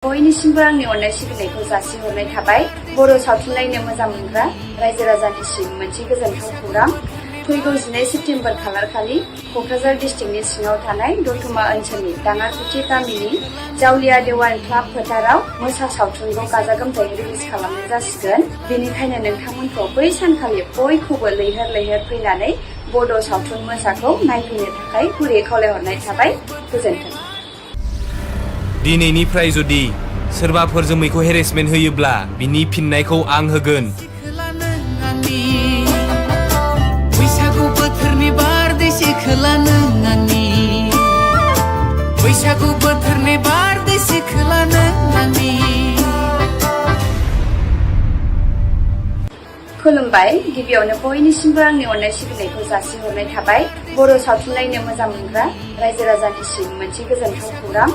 बयनिसिमबो आंनि अननाय सिबिनायखौ जासिहरनाय थाबाय। बर' सावथुन नायनो मोजां मोनग्रा रायजो राजानिसिम मोनसे गोजोनथाव खौरां। फैगौ 12 सेप्तेम्बर खालारखालि क'क्राझार डिस्ट्रिक्टनि सिङाव थानाय दतमा ओनसोलनि दाङाखुथि गामिनि जावलिया देवान क्लाब फोथाराव मोसा सावथुनखौ गाजा गोमजायै रिलिज खालामनाय जासिगोन। बेनिखायनो नोंथांमोनखौ बै सानखालि बयखौबो लैहोर लैहोर फैनानै बड' सावथुन मोसाखौ नायफैनो थाखाय गुरै खावलायहरनाय थाबाय। गोजोन्थों। दिनैनिफ्राय जुदि सोरबाफोर जोमैखौ हेरेसमेन्ट होयोब्ला बिनि फिननायखौ आं होगोन। बैसागु बोथोरनि बारदै सिखोला नों आंनि बैसागु बोथोरनि बारदै सिखोला नों आंनि। खुलुमबाय। गिबियावनो बयनिसिमबो आंनि अननाय सिबिनायखौ जासिहरनाय थाबाय। बर' सावथुन नायनो मोजां मोनग्रा रायजो राजानिसिम मोनसे गोजोनथाव खौरां।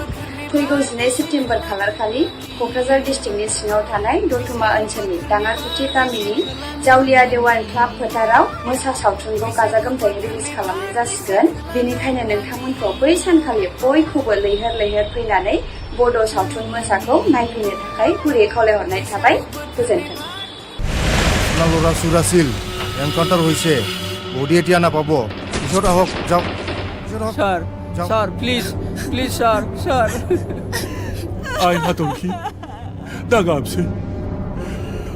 फैगौ 12 सेप्तेम्बर खालारखालि क'क्राझार डिस्ट्रिक्टनि सिङाव थानाय दतमा ओनसोलनि दाङाखुथि गामिनि जावलिया देवान क्लाब फोथाराव मोसा सावथुनखौ गाजा गोमजायै रिलिज खालामनाय जासिगोन। बेनिखायनो नोंथांमोनखौ बै सानखालि बयखौबो लैहोर लैहोर फैनानै बड' सावथुन मोसाखौ नायफैनो थाखाय गुरै खावलायहरनाय थाबाय। गोजोन्थों। ল'ৰা চুৰাছিল এনকাউণ্টাৰ হৈছে বডি এতিয়া নাপাব পিছত আহক যাওক sir sir please please sir sir आइ हाथरखि दा गाबसै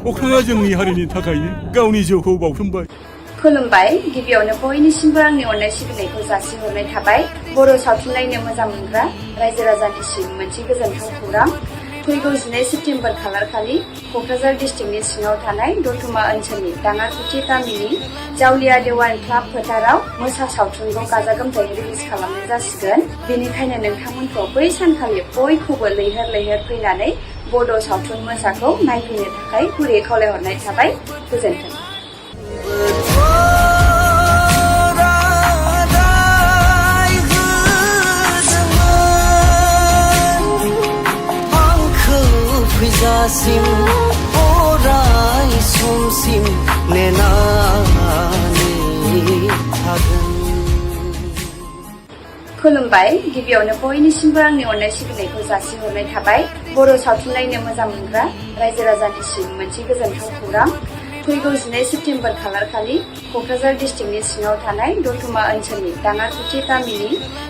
अख्राङा जोंनि हारिनि थाखायनो गावनि जिउखौ बाउसोमबाय। खुलुमबाय। गिबियावनो बयनिसिमबो आंनि अननाय सिबिनायखौ जासिहरनाय थाबाय। बर' सावथुन नायनो मोजां मोनग्रा रायजो राजानिसिम मोनसे गोजोनथाव खौरां। फैगौ 12 सेप्तेम्बर खालारखालि क'क्राझार डिस्ट्रिक्टनि सिङाव थानाय दतमा ओनसोलनि दाङाखुथि गामिनि जावलिया देवान क्लाब फोथाराव मोसा सावथुनखौ गाजा गोमजायै रिलिज खालामनाय जासिगोन। बेनिखायनो नोंथांमोनखौ बै सानखालि बयखौबो लैहोर लैहोर फैनानै बड' सावथुन मोसाखौ नायफैनो थाखाय गुरै खावलायहरनाय थाबाय। गोजोन्थों। फैजासिम अराय समसिम नेनानै थागोन। खुलुमबाय। गिबियावनो बयनिसिमबो आंनि अननाय सिबिनायखौ जासिहरनाय थाबाय। बर' सावथुन नायनो मोजां मोनग्रा रायजो राजानिसिम मोनसे गोजोनथाव खौरां। फैगौ 12 सेप्तेम्बर खालारखालि क'क्राझार डिस्ट्रिक्टनि सिङाव थानाय दतमा ओनसोलनि दाङाखुथि गामिनि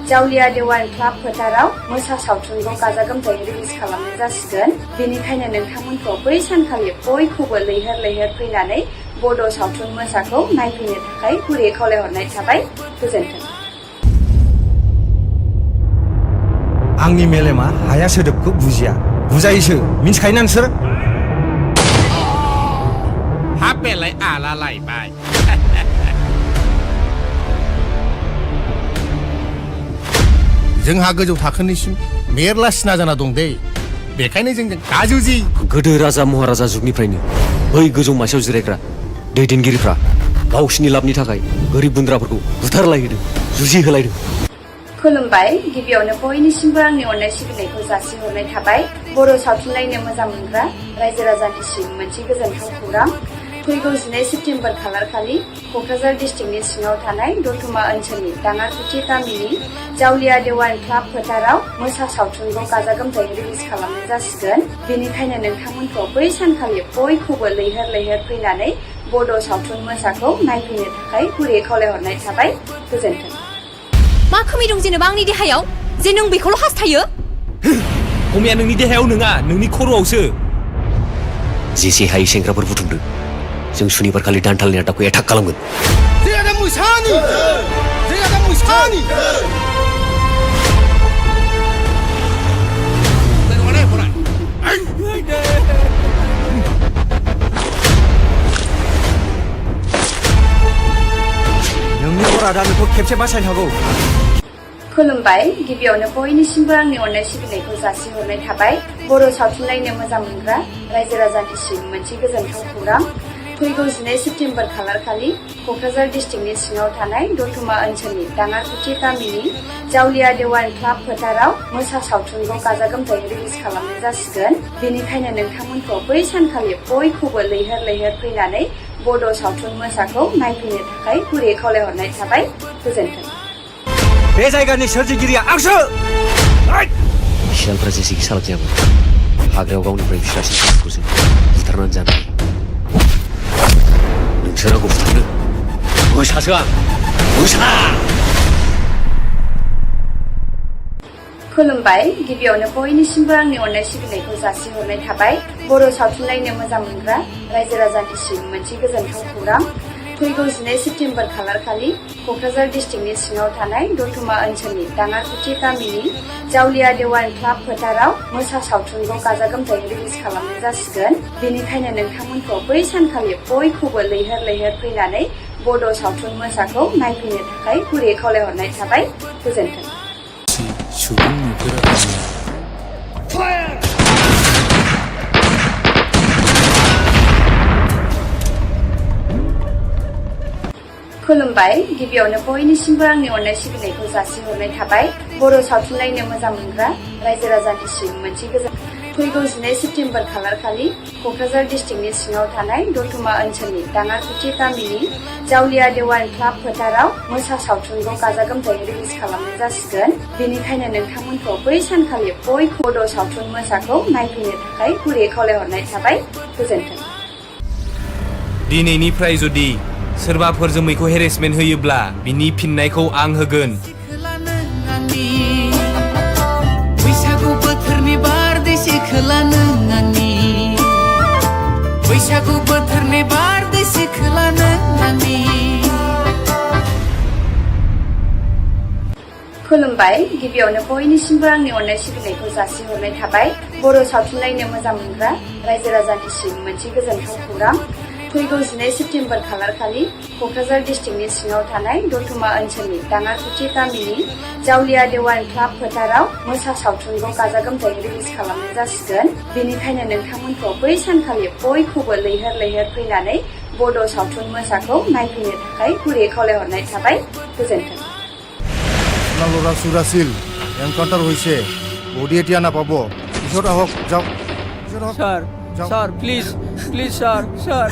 जावलिया देवान क्लाब फोथाराव मोसा सावथुनखौ गाजा गोमजायै रिलिज खालामनाय जासिगोन। बेनिखायनो नोंथांमोनखौ बै सानखालि बयखौबो लैहोर लैहोर फैनानै बड' सावथुन मोसाखौ नायफैनो थाखाय गुरै खावलायहरनाय थाबाय। गोजोन्थों। आंनि मेलेमा हाया सोदोबखौ बुजिया बुजायोसो मिन्थिखायोना नोंसोर? हाबेलाय आला लायबाय। जोंहा गोजौ थाखोनिसिम मेरला सिना जाना दं दे बेखायनो जोंजों गाजुजि। गोदो राजा महाराजा जुगनिफ्रायनो बै गोजौ मासियाव जिरायग्रा दैदेनगिरिफ्रा गावसिनि लाबनि थाखाय गोरिब गुन्द्राफोरखौ बुथारलायहोदों जुजिहोलायदों। खुलुमबाय। गिबियावनो बयनिसिमबो आंनि अननाय सिबिनायखौ जासिहरनाय थाबाय। बर' सावथुन नायनो मोजां मोनग्रा रायजो राजानिसिम मोनसे गोजोनथाव खौरां। फैगौ 12 सेप्तेम्बर खालारखालि क'क्राझार डिस्ट्रिक्टनि सिङाव थानाय दतमा ओनसोलनि दाङाखुथि गामिनि जावलिया देवान क्लाब फोथाराव मोसा सावथुनखौ गाजा गोमजायै रिलिज खालामनाय जासिगोन। बेनिखायनो नोंथांमोनखौ बै सानखालि बयखौबो लैहोर लैहोर फैनानै बड' सावथुन मोसाखौ नायफैनो थाखाय गुरै खावलायहरनाय थाबाय। गोजोन्थों। मा खोमै दं जेनेबा आंनि देहायाव जे नों बेखौल' हास्थायो? खमिया नोंनि देहायाव नङा नोंनि खर'आवसो। जेसे हायै सेंग्राफोर बुथुमदों जों सुनिबार खालि दान्थालनि आड्डाखौ एटाक खालामगोन। नोंनि बरादा नोंखौ खेबसे बासायनो हागौ। खुलुमबाय। गिबियावनो बयनिसिमबो आंनि अननाय सिबिनायखौ जासिहरनाय थाबाय। बर' सावथुन नायनो मोजां मोनग्रा रायजो राजानिसिम मोनसे गोजोनथाव खौरां। फैगौ 12 सेप्तेम्बर खालारखालि क'क्राझार डिस्ट्रिक्टनि सिङाव थानाय दतमा ओनसोलनि दाङाखुथि गामिनि जावलिया देवान क्लाब फोथाराव मोसा सावथुनखौ गाजा गोमजायै रिलिज खालामनाय जासिगोन। बेनिखायनो नोंथांमोनखौ बै सानखालि बयखौबो लैहोर लैहोर फैनानै बड' सावथुन मोसाखौ नायफैनो थाखाय गुरै खावलायहरनाय थाबाय। गोजोन्थों। बे जायगानि सोरजिगिरिया आंसो। सियालफ्रा जेसेखि सालाक जायामोन हाग्रायाव गावनिफ्राय फिसासिन सासेखौ जों बुथारनानै जानो हायो नोंसोर आंखौ बुथारनो मोसासो आं मोसा खुलुमबाय गिबियावनो बयनिसिमबो आंनि अननाय सिबिनायखौ जासिहरनाय थाबाय बर' सावथुन नायनो मोजां मोनग्रा रायजो राजानिसिम मोनसे गोजोनथाव खौरां फैगौ 12 सेप्तेम्बर खालारखालि क'क्राझार डिस्ट्रिक्टनि सिङाव थानाय दतमा ओनसोलनि दाङाखुथि गामिनि जावलिया देवान क्लाब फोथाराव मोसा सावथुनखौ गाजा गोमजायै रिलिज खालामनाय जासिगोन बेनिखायनो नोंथांमोनखौ बै सानखालि बयखौबो लैहोर लैहोर फैनानै बड' सावथुन मोसाखौ नायफैनो थाखाय गुरैयै खावलायहरनाय थाबाय गोजोन्थों सुबुं नुफेराखैमोन खुलुमबाय गिबियावनो बयनिसिमबो आंनि अननाय सिबिनायखौ जासिहरनाय थाबाय बर' सावथुन नायनो मोजां मोनग्रा रायजो राजानिसिम मोनसे गोजोन फैगौ 12 सेप्तेम्बर खालारखालि क'क्राझार डिस्ट्रिक्टनि सिङाव थानाय दतमा ओनसोलनि दाङाखुथि गामिनि जावलिया देवान क्लाब फोथाराव मोसा सावथुनखौ गाजा गोमजायै रिलिज खालामनाय जासिगोन बेनिखायनो नोंथांमोनखौ बै सानखालि बयखौबो बड' सावथुन मोसाखौ नायफैनो थाखाय गुरैयै खावलायहरनाय थाबाय गोजोन्थों दिनैनिफ्राय जुदि सोरबाफोर जोमैखौ हेरेसमेन्ट होयोब्ला बिनि फिननायखौ आं होगोन बैसागु बोथोरनि बारदैसि खोला नों आंनि बैसागु बोथोरनि बारदैसि खोला नों आंनि खुलुमबाय गिबियावनो बयनिसिमबो आंनि अननाय सिबिनायखौ जासिहरनाय थाबाय बर' सावथुन नायनो मोजां मोनग्रा रायजो राजानिसिम मोनसे गोजोनथाव खौरां फैगौ 12 सेप्तेम्बर खालारखालि क'क्राझार डिस्ट्रिक्टनि सिङाव थानाय दतमा ओनसोलनि दाङाखुथि गामिनि जावलिया देवान क्लाब फोथाराव मोसा सावथुनखौ गाजा गोमजायै रिलिज खालामनाय जासिगोन बेनिखायनो नोंथांमोनखौ बै सानखालि बयखौबो लैहोर लैहोर फैनानै बड' सावथुन मोसाखौ नायफैनो थाखाय गुरैयै खावलायहरनाय थाबाय गोजोन्थों ল'ৰা চুৰাছিল এনকাউণ্টাৰ হৈছে বডি এতিয়া নাপাব পিছত আহক যাওক sir sir please please sir sir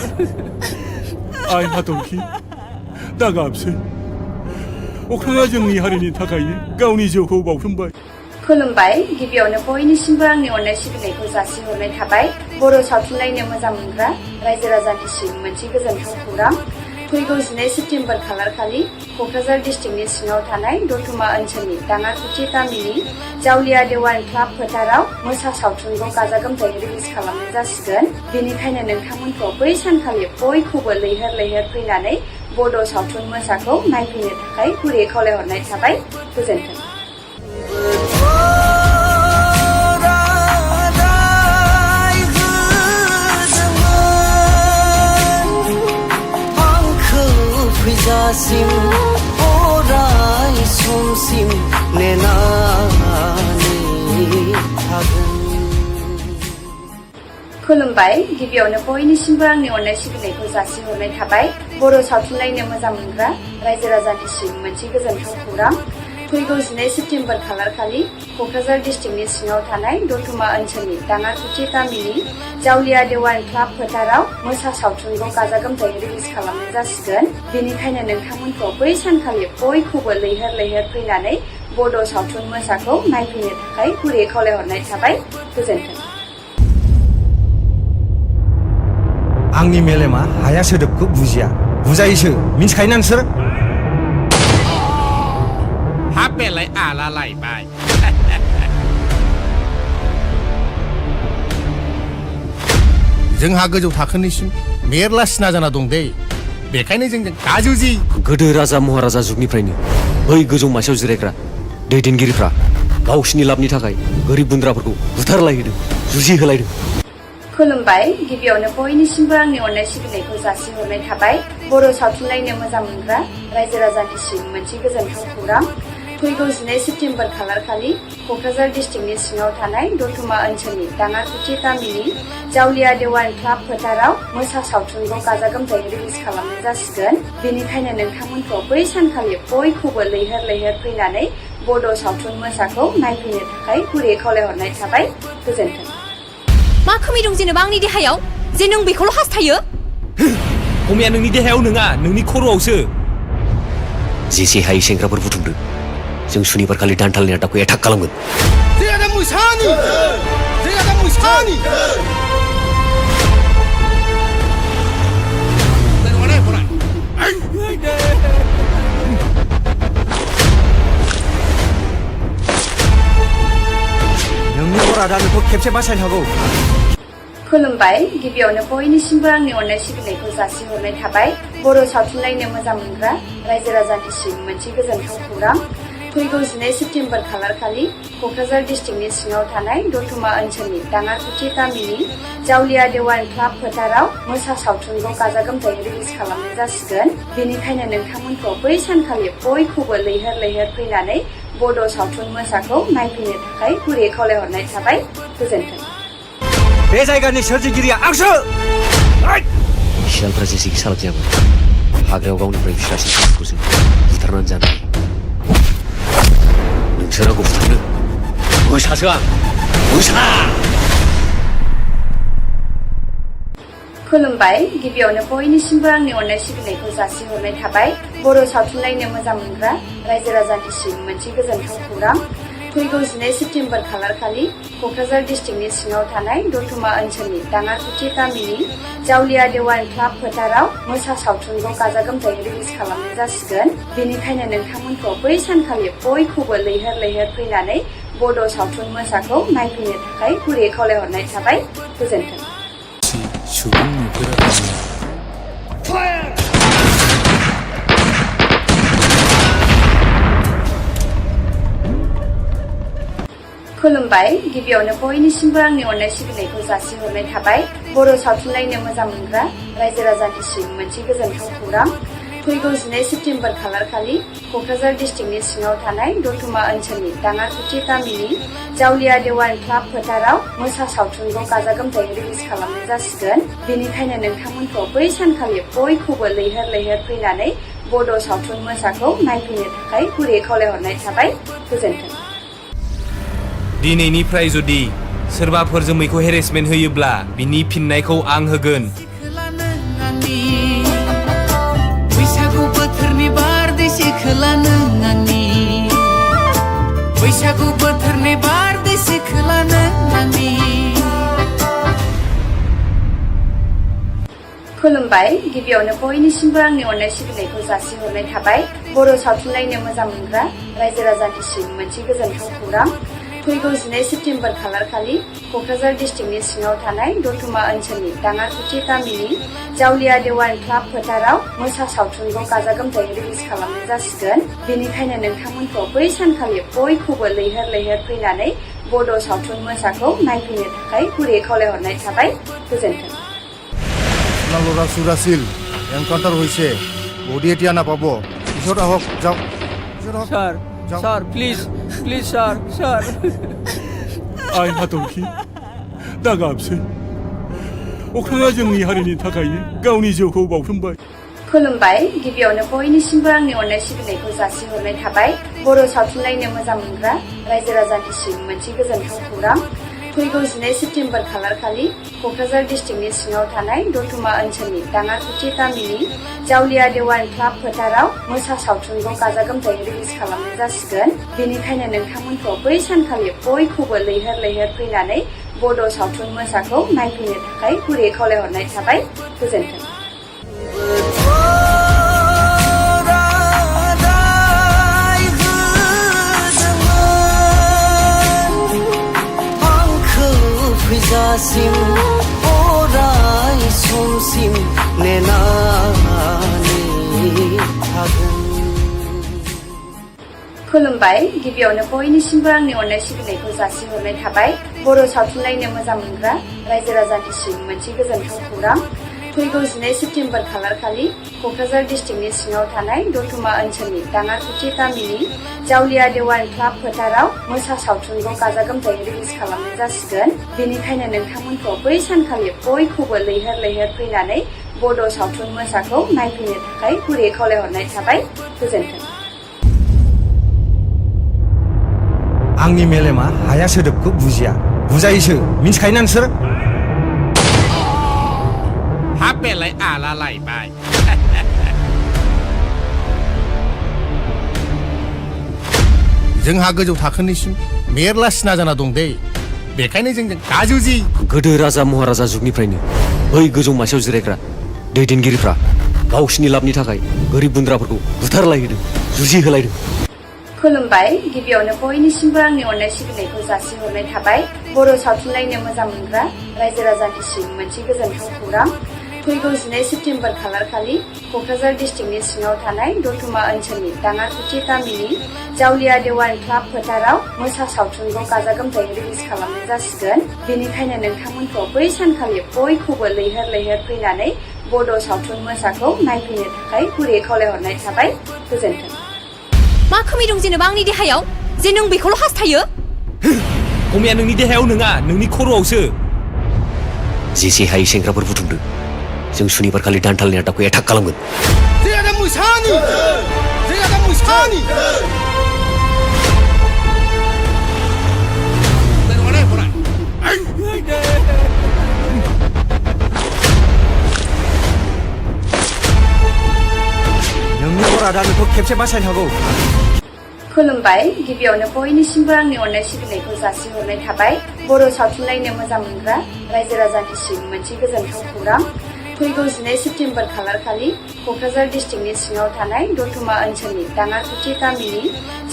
आइ हाथरखि दा गाबसै अख्राङा जोंनि हारिनि थाखायनो गावनि जिउखौ बाउसोमबाय खुलुमबाय गिबियावनो बयनिसिमबो आंनि अननाय सिबिनायखौ जासिहरनाय थाबाय बर' सावथुन नायनो मोजां मोनग्रा रायजो राजानिसिम मोनसे गोजोनथाव खौरां फैगौ 12 सेप्तेम्बर खालारखालि क'क्राझार डिस्ट्रिक्टनि सिङाव थानाय दतमा ओनसोलनि दाङाखुथि गामिनि जावलिया देवान क्लाब फोथाराव मोसा सावथुनखौ गाजा गोमजायै रिलिज खालामनाय जासिगोन बेनिखायनो नोंथांमोनखौ बै सानखालि बयखौबो लैहोर लैहोर फैनानै बड' सावथुन मोसाखौ नायफैनो थाखाय गुरैयै खावलायहरनाय थाबाय गोजोन्थों फैजासिम अराय समसिम नेनानै थागोन खुलुमबाय गिबियावनो बयनिसिमबो आंनि अननाय सिबिनायखौ जासिहरनाय थाबाय बर' सावथुन नायनो मोजां मोनग्रा रायजो राजानिसिम मोनसे गोजोनथाव खौरां फैगौ 12 सेप्तेम्बर खालारखालि क'क्राझार डिस्ट्रिक्टनि सिङाव थानाय दतमा ओनसोलनि दाङाखुथि गामिनि जावलिया देवान क्लाब फोथाराव मोसा सावथुनखौ गाजा गोमजायै रिलिज खालामनाय जासिगोन बेनिखायनो नोंथांमोनखौ बै सानखालि बयखौबो लैहोर लैहोर फैनानै बड' सावथुन मोसाखौ नायफैनो थाखाय गुरैयै खावलायहरनाय थाबाय गोजोन्थों आंनि मेलेमा हाया सोदोबखौ बुजिया बुजायोसो मिन्थिखायोना नोंसोर हाबेलाय आला लायबाय जोंहा गोजौ थाखोनिसिम मेरला सिना जाना दं दे बेखायनो जोंजों गाजुजि गोदो राजा महाराजा जुगनिफ्रायनो बै गोजौ मासियाव जिरायग्रा दैदेनगिरिफ्रा गावसिनि लाबनि थाखाय गोरिब गुन्द्राफोरखौ बुथारलायहोदों जुजिहोलायदों खुलुमबाय गिबियावनो बयनिसिमबो आंनि अननाय सिबिनायखौ जासिहरनाय थाबाय बर' सावथुन नायनो मोजां मोनग्रा रायजो राजानिसिम मोनसे गोजोनथाव खौरां फैगौ 12 सेप्तेम्बर खालारखालि क'क्राझार डिस्ट्रिक्टनि सिङाव थानाय दतमा ओनसोलनि दाङाखुथि गामिनि जावलिया देवान क्लाब फोथाराव मोसा सावथुनखौ गाजा गोमजायै रिलिज खालामनाय जासिगोन बेनिखायनो नोंथांमोनखौ बै सानखालि बयखौबो लैहोर लैहोर फैनानै बड' सावथुन मोसाखौ नायफैनो थाखाय गुरैयै खावलायहरनाय थाबाय गोजोन्थों मा खोमै दं जेनेबा आंनि देहायाव जे नों बेखौल' हास्थायो खमिया नोंनि देहायाव नङा नोंनि खर'आवसो जेसे हायै सेंग्राफोर बुथुमदों जों सुनिबार खालि दानथालनि आदाखौ एटाक खालामगोन जोंहा मोसानि नोंनि अरादा नोंखौ खेबसे बासायनो हागौ खुलुमबाय गिबियावनो बयनिसिमबो आंनि अननाय सिबिनायखौ जासिहरनाय थाबाय बर' सावथुन नायनो मोजां मोनग्रा रायजो राजानिसिम मोनसे गोजोनथाव खौरां फैगौ 12 सेप्तेम्बर खालारखालि क'क्राझार डिस्ट्रिक्टनि सिङाव थानाय दतमा ओनसोलनि दाङारकुथि गामिनि जावलिया देवान क्लाब फोथाराव मोसा सावथुनखौ गाजा गोमजायै रिलिज खालामनाय जासिगोन बेनिखायनो नोंथांमोनखौ बै सानखालि बयखौबो लैहोर लैहोर फैनानै बड' सावथुन मोसाखौ नायफैनो थाखाय गुरै खावलायहरनाय थाबाय गोजोन्थों बे जायगानि सोरजिगिरिया आंसो सियालफ्रा जेसेखि सालाक जायामोन हाग्रायाव गावनिफ्राय फिसासिन जुनारखौ जों बुथारनानै जानो हायो नोंसोर आंखौ बुथारनो मोसासो आं मोसा खुलुमबाय गिबियावनो बयनिसिमबो आंनि अननाय सिबिनायखौ जासिहरनाय थाबाय बर' सावथुन नायनो मोजां मोनग्रा रायजो राजानिसिम मोनसे गोजोनथाव खौरां फैगौ 12 सेप्तेम्बर खालारखालि क'क्राझार डिस्ट्रिक्टनि सिङाव थानाय दतमा ओनसोलनि दाङारकुथि गामिनि जावलिया देवान क्लाब फोथाराव मोसा सावथुनखौ गाजा गोमजायै रिलिज खालामनाय जासिगोन बेनिखायनो नोंथांमोनखौ बै सानखालि बयखौबो लैहोर लैहोर फैनानै बड' सावथुन मोसाखौ नायफैनो थाखाय गुरै खावलायहरनाय थाबाय गोजोन्थों सुबुं नुफेराखैमोन खुलुमबाय गिबियावनो बयनिसिमबो आंनि अननाय सिबिनायखौ जासिहरनाय थाबाय बर' सावथुन नायनो मोजां मोनग्रा रायजो राजानिसिम मोनसे गोजोनथाव खौरां फैगौ 12 सेप्तेम्बर खालारखालि क'क्राझार डिस्ट्रिक्टनि सिङाव थानाय दतमा ओनसोलनि दाङारकुथि गामिनि जावलिया देवान क्लाब फोथाराव मोसा सावथुनखौ गाजा गोमजायै रिलिज खालामनाय जासिगोन बेनिखायनो नोंथांमोनखौ बै सानखालि बयखौबो लैहोर लैहोर फैनानै बड' सावथुन मोसाखौ नायफैनो थाखाय गुरै खावलायहरनाय थाबाय गोजोन्थों दिनैनिफ्राय जुदि सोरबाफोर जोमैखौ हेरेसमेन्ट होयोब्ला बिनि फिननायखौ आं होगोन बैसागु बोथोरनि बारदैसि खोला नों आंनि बैसागु बोथोरनि बारदैसि खोला नों आंनि खुलुमबाय गिबियावनो बयनिसिमबो आंनि अननाय सिबिनायखौ जासिहरनाय थाबाय बर' सावथुन नायनो मोजां मोनग्रा रायजो राजानिसिम मोनसे गोजोनथाव खौरां फैगौ 12 सेप्तेम्बर खालारखालि क'क्राझार डिस्ट्रिक्टनि सिङाव थानाय दतमा ओनसोलनि दाङारकुथि गामिनि जावलिया देवान क्लाब फोथाराव मोसा सावथुनखौ गाजा गोमजायै रिलिज खालामनाय जासिगोन बेनिखायनो नोंथांमोनखौ बै सानखालि बयखौबो लैहोर लैहोर फैनानै बड' सावथुन मोसाखौ नायफैनो थाखाय गुरै खावलायहरनाय थाबाय गोजोन्थों সোণালৰা চুৰাছিল এনকাউণ্টাৰ হৈছে বডি এতিয়া নাপাব পিছত আহক যাওক sir sir please please sir sir आइ हाथरखि दा गाबसै अख्राङा जोंनि हारिनि थाखायनो गावनि जिउखौ बावसोमबाय खुलुमबाय गिबियावनो बयनिसिमबो आंनि अननाय सिबिनायखौ जासिहरनाय थाबाय बर' सावथुन नायनो मोजां मोनग्रा रायजो राजानिसिम मोनसे गोजोनथाव खौरां फैगौ 12 सेप्तेम्बर खालारखालि क'क्राझार डिस्ट्रिक्टनि सिङाव थानाय दतमा ओनसोलनि दाङारकुथि गामिनि जावलिया देवान क्लाब फोथाराव मोसा सावथुनखौ गाजा गोमजायै रिलिज खालामनाय जासिगोन बेनिखायनो नोंथांमोनखौ बै सानखालि बयखौबो लैहोर लैहोर फैनानै बड' सावथुन मोसाखौ नायफैनो थाखाय गुरै खावलायहरनाय थाबाय गोजोन्थों फैजासिम अराय समसिम नेनानै थागोन खुलुमबाय गिबियावनो बयनिसिमबो आंनि अननाय सिबिनायखौ जासिहरनाय थाबाय बर' सावथुन नायनो मोजां मोनग्रा रायजो राजानिसिम मोनसे गोजोनथाव खौरां फैगौ 12 सेप्तेम्बर खालारखालि क'क्राझार डिस्ट्रिक्टनि सिङाव थानाय दतमा ओनसोलनि दाङारकुथि गामिनि जावलिया देवान क्लाब फोथाराव मोसा सावथुनखौ गाजा गोमजायै रिलिज खालामनाय जासिगोन बेनिखायनो नोंथांमोनखौ बै सानखालि बयखौबो लैहोर लैहोर फैनानै बड' सावथुन मोसाखौ नायफैनो थाखाय गुरै खावलायहरनाय थाबाय गोजोन्थों आंनि मेलेमा हाया सोदोबखौ बुजिया बुजायोसो मिन्थिखायोना नोंसोर हाबेलाय आला लायबाय जोंहा गोजौ थाखोनिसिम मेरला सिना जाना दं दे बेखायनो जोंजों गाजुजि गोदो राजा महाराजा जुगनिफ्रायनो बै गोजौ मासियाव जिरायग्रा दैदेनगिरिफ्रा गावसिनि लाबनि थाखाय गोरिब गुन्द्राफोरखौ बुथारलायहोदों जुजिहोलायदों खुलुमबाय गिबियावनो बयनिसिमबो आंनि अननाय सिबिनायखौ जासिहरनाय थाबाय बर' सावथुन नायनो मोजां मोनग्रा रायजो राजानिसिम मोनसे गोजोनथाव खौरां फैगौ 12 सेप्तेम्बर खालारखालि क'क्राझार डिस्ट्रिक्टनि सिङाव थानाय दतमा ओनसोलनि दाङारकुथि गामिनि जावलिया देवान क्लाब फोथाराव मोसा सावथुनखौ गाजा गोमजायै रिलिज खालामनाय जासिगोन बेनिखायनो नोंथांमोनखौ बै सानखालि बयखौबो लैहोर लैहोर फैनानै बड' सावथुन मोसाखौ नायफैनो थाखाय गुरै खावलायहरनाय थाबाय गोजोन्थों मा खोमै दं जेनेबा आंनि देहायाव जे नों बेखौल' हास्थायो खमिया नोंनि देहायाव नङा नोंनि खर'आवसो जेसे हायै सेंग्राफोर बुथुमदों जों सुनिबार खालि दान्थालनि आड्डाखौ एटाक खालामगोन जोंहा मोसानि नोंनि बरादा नोंखौ खेबसे बासायनो हागौ खुलुमबाय गिबियावनो बयनिसिमबो आंनि अननाय सिबिनायखौ जासिहरनाय थाबाय बर' सावथुन नायनो मोजां मोनग्रा रायजो राजानिसिम मोनसे गोजोनथाव खौरां फैगौ 12 सेप्तेम्बर खालारखालि क'क्राझार डिस्ट्रिक्टनि सिङाव थानाय दतमा ओनसोलनि दाङारकुथि गामिनि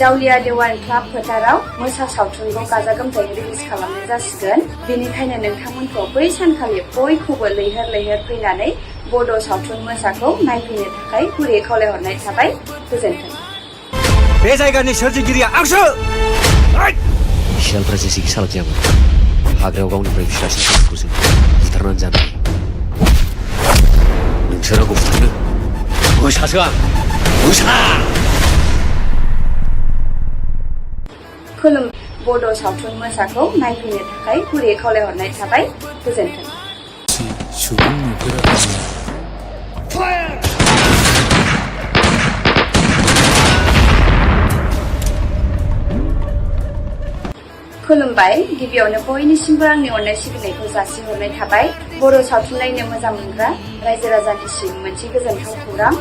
जावलिया देवान क्लाब फोथाराव मोसा सावथुनखौ गाजा गोमजायै रिलिज खालामनाय जासिगोन बेनिखायनो नोंथांमोनखौ बै सानखालि बयखौबो लैहोर लैहोर फैनानै बड' सावथुन मोसाखौ नायफैनो थाखाय गुरै खावलायहरनाय थाबाय गोजोन्थों बे जायगानि सोरजिगिरिया आंसो सियालफ्रा जेसेखि सालाक जायामोन हाग्रायाव गावनिफ्राय फिसासिन सासेखौसो बुथारनानै जानो हायो नोंसोर आंखौ बुथारनो मोसासो आं मोसा खुलुम बड' सावथुन मोसाखौ नायफैनो थाखाय गुरै खावलायहरनाय थाबाय गोजोन्थों सुबुं नुफेराखैमोन खुलुमबाय गिबियावनो बयनिसिमबो आंनि अननाय सिबिनायखौ जासिहरनाय थाबाय बर' सावथुन नायनो मोजां मोनग्रा रायजो राजानिसिम मोनसे गोजोनथाव खौरां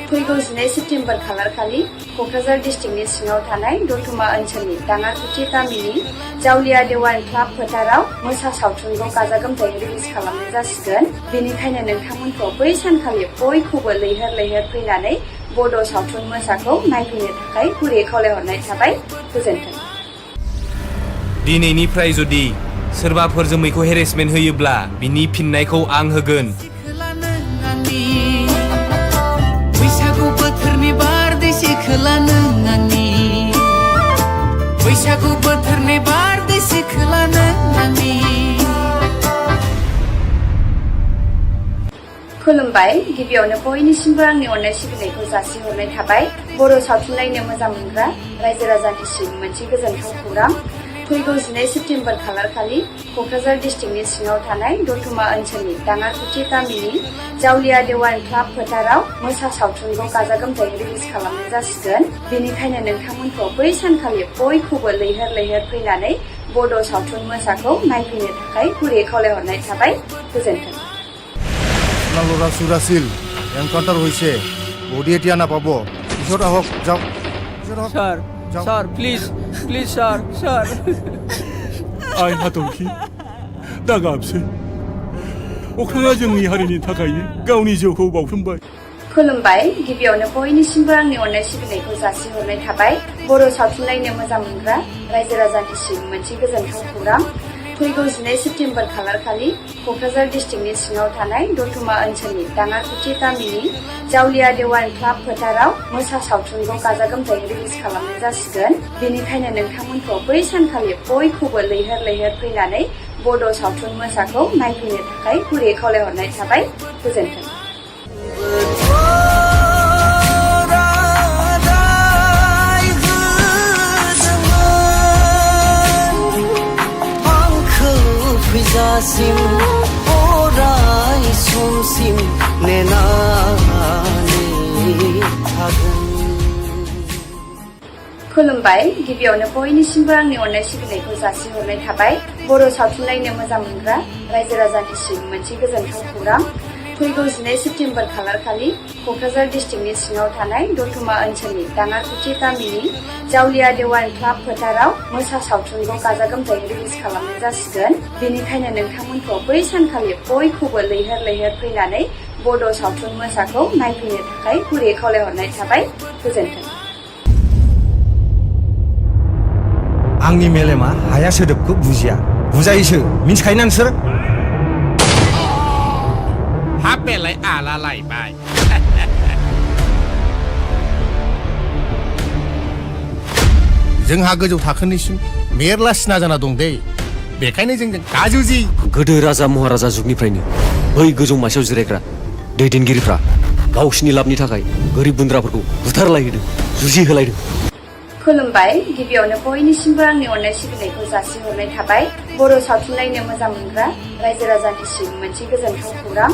फैगौ 12 सेप्तेम्बर खालारखालि क'क्राझार डिस्ट्रिक्टनि सिङाव थानाय दतमा ओनसोलनि दाङारकुथि गामिनि जावलिया देवान क्लाब फोथाराव मोसा सावथुनखौ गाजा गोमजायै रिलिज खालामनाय जासिगोन बेनिखायनो नोंथांमोनखौ बै सानखालि बयखौबो लैहोर लैहोर फैनानै बड' सावथुन मोसाखौ नायफैनो थाखाय गुरै खावलायहरनाय थाबाय गोजोन्थों दिनैनिफ्राय जुदि सोरबाफोर जोमैखौ हेरेसमेन्ट होयोब्ला बिनि फिननायखौ आं होगोन बैसागु बोथोरनि बारदै सिखोला नों आंनि बैसागु बोथोरनि बारदै सिखोला नों आंनि खुलुमबाय गिबियावनो बयनिसिमबो आंनि अननाय सिबिनायखौ जासिहरनाय थाबाय बर' सावथुन नायनो मोजां मोनग्रा रायजो राजानिसिम मोनसे गोजोनथाव खौरां फैगौ 12 सेप्तेम्बर खालारखालि क'क्राझार डिस्ट्रिक्टनि सिङाव थानाय दतमा ओनसोलनि दाङारकुथि गामिनि जावलिया देवान क्लाब फोथाराव मोसा सावथुनखौ गाजा गोमजायै रिलिज खालामनाय जासिगोन बेनिखायनो नोंथांमोनखौ बै सानखालि बयखौबो लैहोर लैहोर फैनानै बड' सावथुन मोसाखौ नायफैनो थाखाय गुरै खावलायहरनाय थाबाय गोजोन्थों আপোনালোক চুৰাছিল এনকাউণ্টাৰ হৈছে বডি এতিয়া নাপাব পিছত আহক যাওক sir sir please please sir sir आइ हाथरखि दा गाबसै अख्राङा जोंनि हारिनि थाखायनो गावनि जिउखौ बाउसोमबाय खुलुमबाय गिबियावनो बयनिसिमबो आंनि अननाय सिबिनायखौ जासिहरनाय थाबाय बर' सावथुन नायनो मोजां मोनग्रा रायजो राजानिसिम मोनसे गोजोनथाव खौरां फैगौ 12 सेप्तेम्बर खालारखालि क'क्राझार डिस्ट्रिक्टनि सिङाव थानाय दतमा ओनसोलनि दाङारकुथि गामिनि जावलिया देवान क्लाब फोथाराव मोसा सावथुनखौ गाजा गोमजायै रिलिज खालामनाय जासिगोन बेनिखायनो नोंथांमोनखौ बै सानखालि बयखौबो लैहोर लैहोर फैनानै बड' सावथुन मोसाखौ नायफैनो थाखाय गुरै खावलायहरनाय थाबाय गोजोन्थों फैजासिम अराय समसिम नेनानै थागोन खुलुमबाय गिबियावनो बयनिसिमबो आंनि अननाय सिबिनायखौ जासिहरनाय थाबाय बर' सावथुन नायनो मोजां मोनग्रा रायजो राजानिसिम मोनसे गोजोनथाव खौरां फैगौ 12 सेप्तेम्बर खालारखालि क'क्राझार डिस्ट्रिक्टनि सिङाव थानाय दतमा ओनसोलनि दाङारकुथि गामिनि जावलिया देवान क्लाब फोथाराव मोसा सावथुनखौ गाजा गोमजायै रिलिज खालामनाय जासिगोन। बेनिखायनो नोंथांमोनखौ बै सानखालि बयखौबो लैहोर लैहोर फैनानै बड' सावथुन मोसाखौ नायफैनो थाखाय गुरैयै खावलायहरनाय थाबाय। गोजोन्थों। आंनि मेलेमा हाया सोदोबखौ बुजिया बुजायोसो मिन्थिखायोना नोंसोर हाबेलाय आला लायबाय जोंहा गोजौ थाखोनिसिम मेरला सिना जाना दं दे बेखायनो जोंजों गाजुजि गोदो राजा महाराजा जुगनिफ्रायनो बै गोजौ मासियाव जिरायग्रा दैदेनगिरिफ्रा गावसिनि लाबनि थाखाय गोरिब गुन्द्राफोरखौ बुथारलायहोदों जुजिहोलायदों। खुलुमबाय। गिबियावनो बयनिसिमबो आंनि अननाय सिबिनायखौ जासिहरनाय थाबाय। बर' सावथुन नायनो मोजां मोनग्रा रायजो राजानिसिम मोनसे गोजोनथाव खौरां।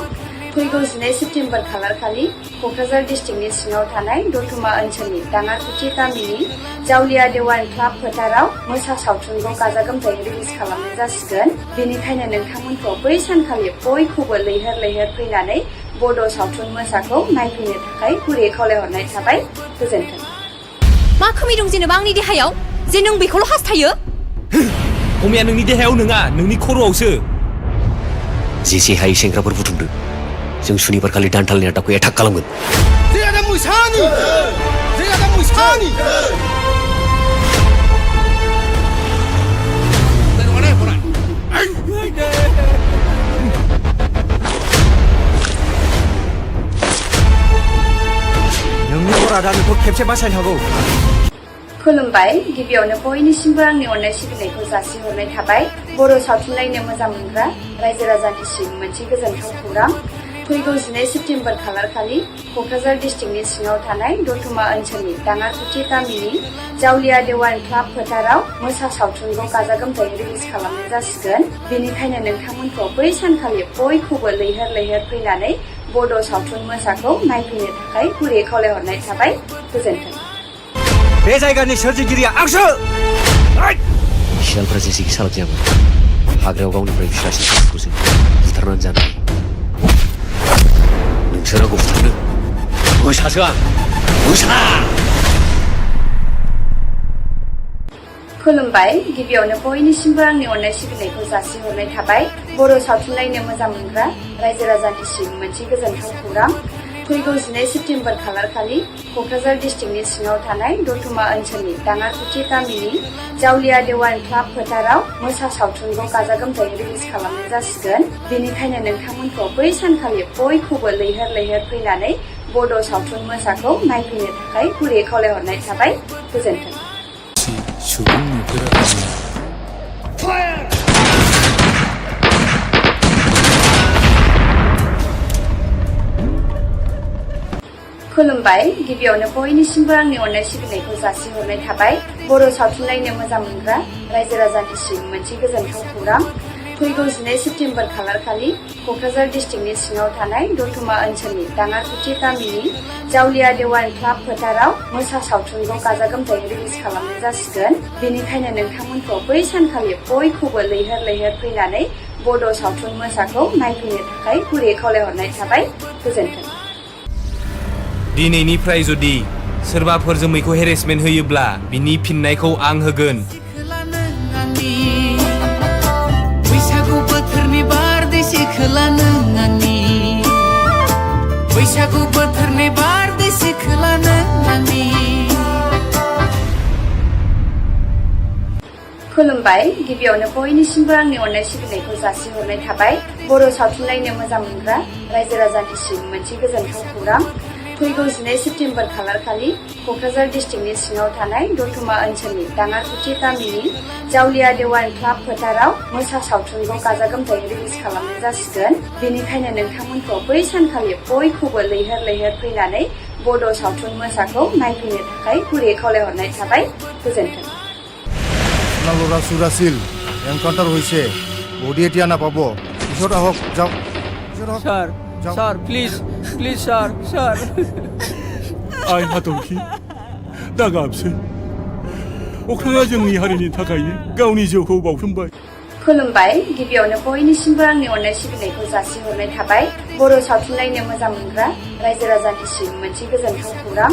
फैगौ 12 सेप्तेम्बर खालारखालि क'क्राझार डिस्ट्रिक्टनि सिङाव थानाय दतमा ओनसोलनि दाङारकुथि गामिनि जावलिया देवान क्लाब फोथाराव मोसा सावथुनखौ गाजा गोमजायै रिलिज खालामनाय जासिगोन। बेनिखायनो नोंथांमोनखौ बै सानखालि बयखौबो लैहोर लैहोर फैनानै बड' सावथुन मोसाखौ नायफैनो थाखाय गुरैयै खावलायहरनाय थाबाय। गोजोन्थों। मा खोमै दं जेनेबा आंनि देहायाव जे नों बेखौल' हास्थायो? खमिया नोंनि देहायाव नङा नोंनि खर'आवसो। जेसे हायै सेंग्राफोर बुथुमदो जों सुनिबार खालि दान्थालनि आदाखौ एटाक खालामगोन। नोंनि अरादा नोंखौ खेबसे बासायनो हागौ। खुलुमबाय। गिबियावनो बयनिसिमबो आंनि अननाय सिबिनायखौ जासिहरनाय थाबाय। बर' सावथुन नायनो मोजां मोनग्रा रायजो राजानिसिम मोनसे गोजोनथाव खौरां। फैगौ 12 सेप्तेम्बर खालारखालि क'क्राझार डिस्ट्रिक्टनि सिङाव थानाय दतमा ओनसोलनि दाङारकुथि गामिनि जावलिया देवान क्लाब फोथाराव मोसा सावथुनखौ गाजा गोमजायै रिलिज खालामनाय जासिगोन। बेनिखायनो नोंथांमोनखौ बै सानखालि बयखौबो लैहोर लैहोर फैनानै बड' सावथुन मोसाखौ नायफैनो थाखाय गुरैयै खावलायहरनाय थाबाय। गोजोन्थों। बे जायगानि सोरजिगिरिया आंसो। सियालफ्रा जेसेखि सालाक जायामोन हाग्रायाव गावनिफ्राय फिसासिन सासेखौसो बुथारनानै जानो नोंसोर आंखौ बुथारनो मोसासो आं मोसा। खुलुमबाय। गिबियावनो बयनिसिमबो आंनि अननाय सिबिनायखौ जासिहरनाय थाबाय। बर' सावथुन नायनो मोजां मोनग्रा रायजो राजानिसिम मोनसे गोजोनथाव खौरां। फैगौ 12 सेप्तेम्बर खालारखालि क'क्राझार डिस्ट्रिक्टनि सिङाव थानाय दतमा ओनसोलनि दाङारकुथि गामिनि जावलिया देवान क्लाब फोथाराव मोसा सावथुनखौ गाजा गोमजायै रिलिज खालामनाय जासिगोन। बेनिखायनो नोंथांमोनखौ बै सानखालि बयखौबो लैहोर लैहोर फैनानै बड' सावथुन मोसाखौ नायफैनो थाखाय गुरैयै खावलायहरनाय थाबाय। गोजोन्थों। सुबुं नुफेराखै खुलुमबाय। गिबियावनो बयनिसिमबो आंनि अननाय सिबिनायखौ जासिहरनाय थाबाय। बर' सावथुन नायनो मोजां मोनग्रा रायजो राजानिसिम मोनसे गोजोनथाव खौरां। फैगौ 12 सेप्तेम्बर खालारखालि क'क्राझार डिस्ट्रिक्टनि सिङाव थानाय दतमा ओनसोलनि दाङारकुथि गामिनि जावलिया देवान क्लाब फोथाराव मोसा सावथुनखौ गाजा गोमजायै रिलिज खालामनाय जासिगोन। बेनिखायनो नोंथांमोनखौ बै सानखालि बयखौबो लैहोर लैहोर फैनानै बड' सावथुन मोसाखौ नायफैनो थाखाय गुरैयै खावलायहरनाय थाबाय। गोजोन्थों। दिनैनिफ्राय जुदि सोरबाफोर जोमैखौ हेरेसमेन्ट होयोब्ला बिनि फिननायखौ आं होगोन। बैसागु बोथोरनि बारदै सिखोला नों आंनि बैसागु बोथोरनि बारदै सिखोला नों आंनि। खुलुमबाय। गिबियावनो बयनिसिमबो आंनि अननाय सिबिनायखौ जासिहरनाय थाबाय। बर' सावथुन नायनो मोजां मोनग्रा रायजो राजानिसिम मोनसे गोजोनथाव खौरां। फैगौ 12 सेप्तेम्बर खालारखालि क'क्राझार डिस्ट्रिक्टनि सिङाव थानाय दतमा ओनसोलनि दाङारकुथि गामिनि जावलिया देवान क्लाब फोथाराव मोसा सावथुनखौ गाजा गोमजायै रिलिज खालामनाय जासिगोन। बेनिखायनो नोंथांमोनखौ बै सानखालि बयखौबो लैहोर लैहोर फैनानै बड' सावथुन मोसाखौ नायफैनो थाखाय गुरैयै खावलायहरनाय थाबाय। गोजोन्थों। সোনালোরা সুরাসিল এনকাউন্টার হয়েছে বডি এতিয়া নাপাব পিছত আহক যাওক sir sir please please sir sir आइ हाथरखि दा गाबसै अख्राङा जोंनि हारिनि थाखायनो गावनि जिउखौ बाउसोमबाय। खुलुमबाय गिबियावनो बयनिसिमबो आंनि अननाय सिबिनायखौ जासिहरनाय थाबाय बर' सावथुन नायनो मोजां मोनग्रा रायजो राजानिसिम मोनसे गोजोनथाव खौरां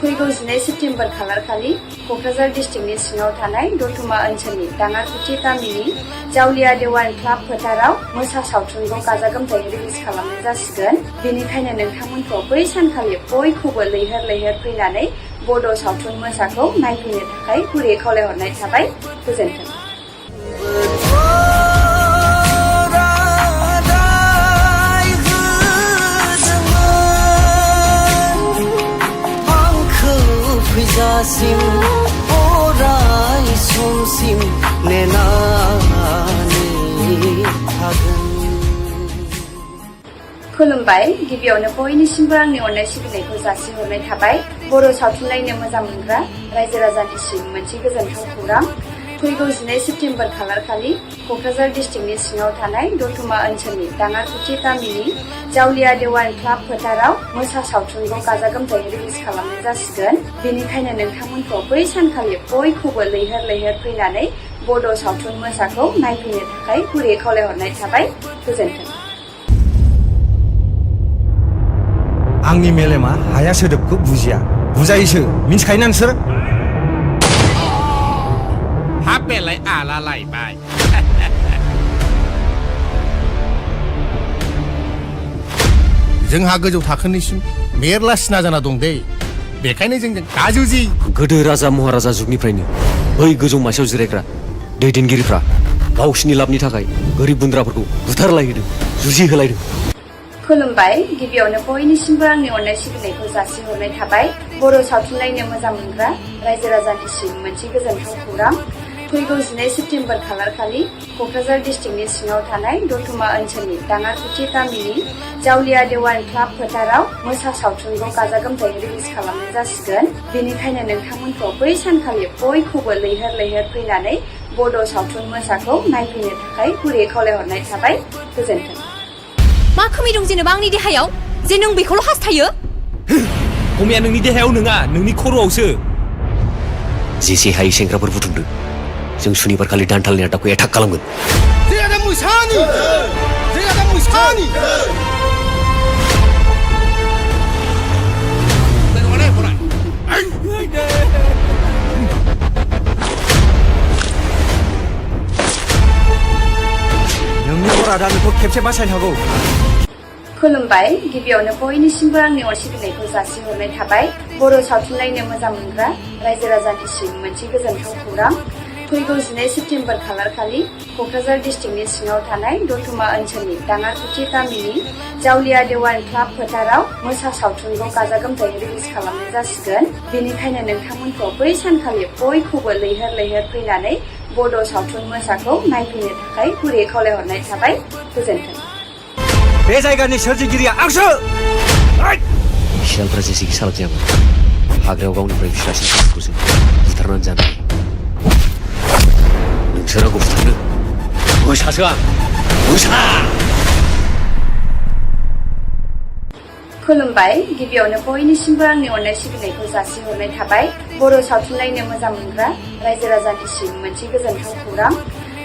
फैगौ 12 सेप्तेम्बर खालारखालि क'क्राझार डिस्ट्रिक्टनि सिङाव थानाय दतमा ओनसोलनि दाङारफुथि गामिनि जावलिया देवान क्लाब फोथाराव मोसा सावथुनखौ गाजा गोमजायै रिलिज खालामनाय जासिगोन बेनिखायनो नोंथांमोनखौ बै सानखालि बयखौबो लैहोर लैहोर फैनानै बड' सावथुन मोसाखौ नायफैनो थाखाय गुरैयै खावलायहरनाय थाबाय गोजोन्थों फैजासिम अराय समसिम नेनानै थागोन खुलुमबाय गिबियावनो बयनिसिमबो आंनि अननाय सिबिनायखौ जासिहरनाय थाबाय बर' सावथुन नायनो मोजां मोनग्रा रायजो राजानिसिम मोनसे गोजोनथाव खौरां फैगौ 12 सेप्तेम्बर खालारखालि क'क्राझार डिस्ट्रिक्टनि सिङाव थानाय दतमा ओनसोलनि दाङारफुथि गामिनि जावलिया देवान क्लाब फोथाराव मोसा सावथुनखौ गाजा गोमजायै रिलिज खालामनाय जासिगोन बेनिखायनो नोंथांमोनखौ बै सानखालि बयखौबो लैहोर लैहोर फैनानै बड' सावथुन मोसाखौ नायफैनो थाखाय गुरैयै खावलायहरनाय थाबाय गोजोन्थों आंनि मेलेमा हाया सोदोबखौ बुजिया बुजायोसो मिन्थिखायोना नोंसोर हाबेलाय आला लायबाय जोंहा गोजौ थाखोनिसिम मेरला सिना जाना दं दे बेखायनो जोंजों दाजुजि गोदो राजा महाराजा जुगनिफ्रायनो बै गोजौ मासियाव जिरायग्रा दैदेनगिरिफ्रा गावसिनि लाबनि थाखाय गोरिब गुन्द्राफोरखौ बुथारलायहोदों जुजिहोलायदों खुलुमबाय गिबियावनो बयनिसिमबो आंनि अननाय सिबिनायखौ जासिहरनाय थाबाय बर' सावथुन नायनो मोजां मोनग्रा रायजो राजानिसिम मोनसे गोजोनथाव खौरां फैगौ 12 सेप्तेम्बर खालारखालि क'क्राझार डिस्ट्रिक्टनि सिङाव थानाय दतमा ओनसोलनि दाङारफुथि गामिनि जावलिया देवान क्लाब फोथाराव मोसा सावथुनखौ गाजा गोमजायै रिलिज खालामनाय जासिगोन बेनिखायनो नोंथांमोनखौ बै सानखालि बयखौबो लैहोर लैहोर फैनानै बड' सावथुन मोसाखौ नायफैनो थाखाय गुरैयै खावलायहरनाय थाबाय गोजोन्थों मा खोमै दं जेनेबा आंनि देहायाव जे नों बेखौल' हास्थायो खमिया नोंनि देहायाव नङा नोंनि खर'आवसो जेसे हायै सेंग्राफोर बुथुमदों जों सुनिबार खालि दान्थालनि आदाखौ एटाक खालामगोन नोंनि अरादा नोंखौ खेबसे बासायनो हागौ खुलुमबाय गिबियावनो बयनिसिमबो आंनि अननाय सिबिनायखौ जासिहरनाय थाबाय बर' सावथुन नायनो मोजां मोनग्रा रायजो राजानिसिम मोनसे गोजोनथाव खौरां फैगौ 12 सेप्तेम्बर खालारखालि क'क्राझार डिस्ट्रिक्टनि सिङाव थानाय दतमा ओनसोलनि दाङारफुथि गामिनि जावलिया देवान क्लाब फोथाराव मोसा सावथुनखौ गाजा गोमजायै रिलिज खालामनाय जासिगोन बेनिखायनो नोंथांमोनखौ बै सानखालि बयखौबो लैहोर लैहोर फैनानै बड' सावथुन मोसाखौ नायफैनो थाखाय गुरैयै खावलायहरनाय थाबाय गोजोन्थों बे जायगानि सोरजिगिरिया आंसो सियालफ्रा जेसेखि सालाक जायामोन हाग्रायाव गावनिफ्राय फिसासिन सानखौ जों बुथारनानै जानो हायो नोंसोर आंखौ बुथारनो मोसासो आं मोसा खुलुमबाय गिबियावनो बयनिसिमबो आंनि अननाय सिबिनायखौ जासिहरनाय थाबाय बर' सावथुन नायनो मोजां मोनग्रा रायजो राजानिसिम मोनसे गोजोनथाव खौरां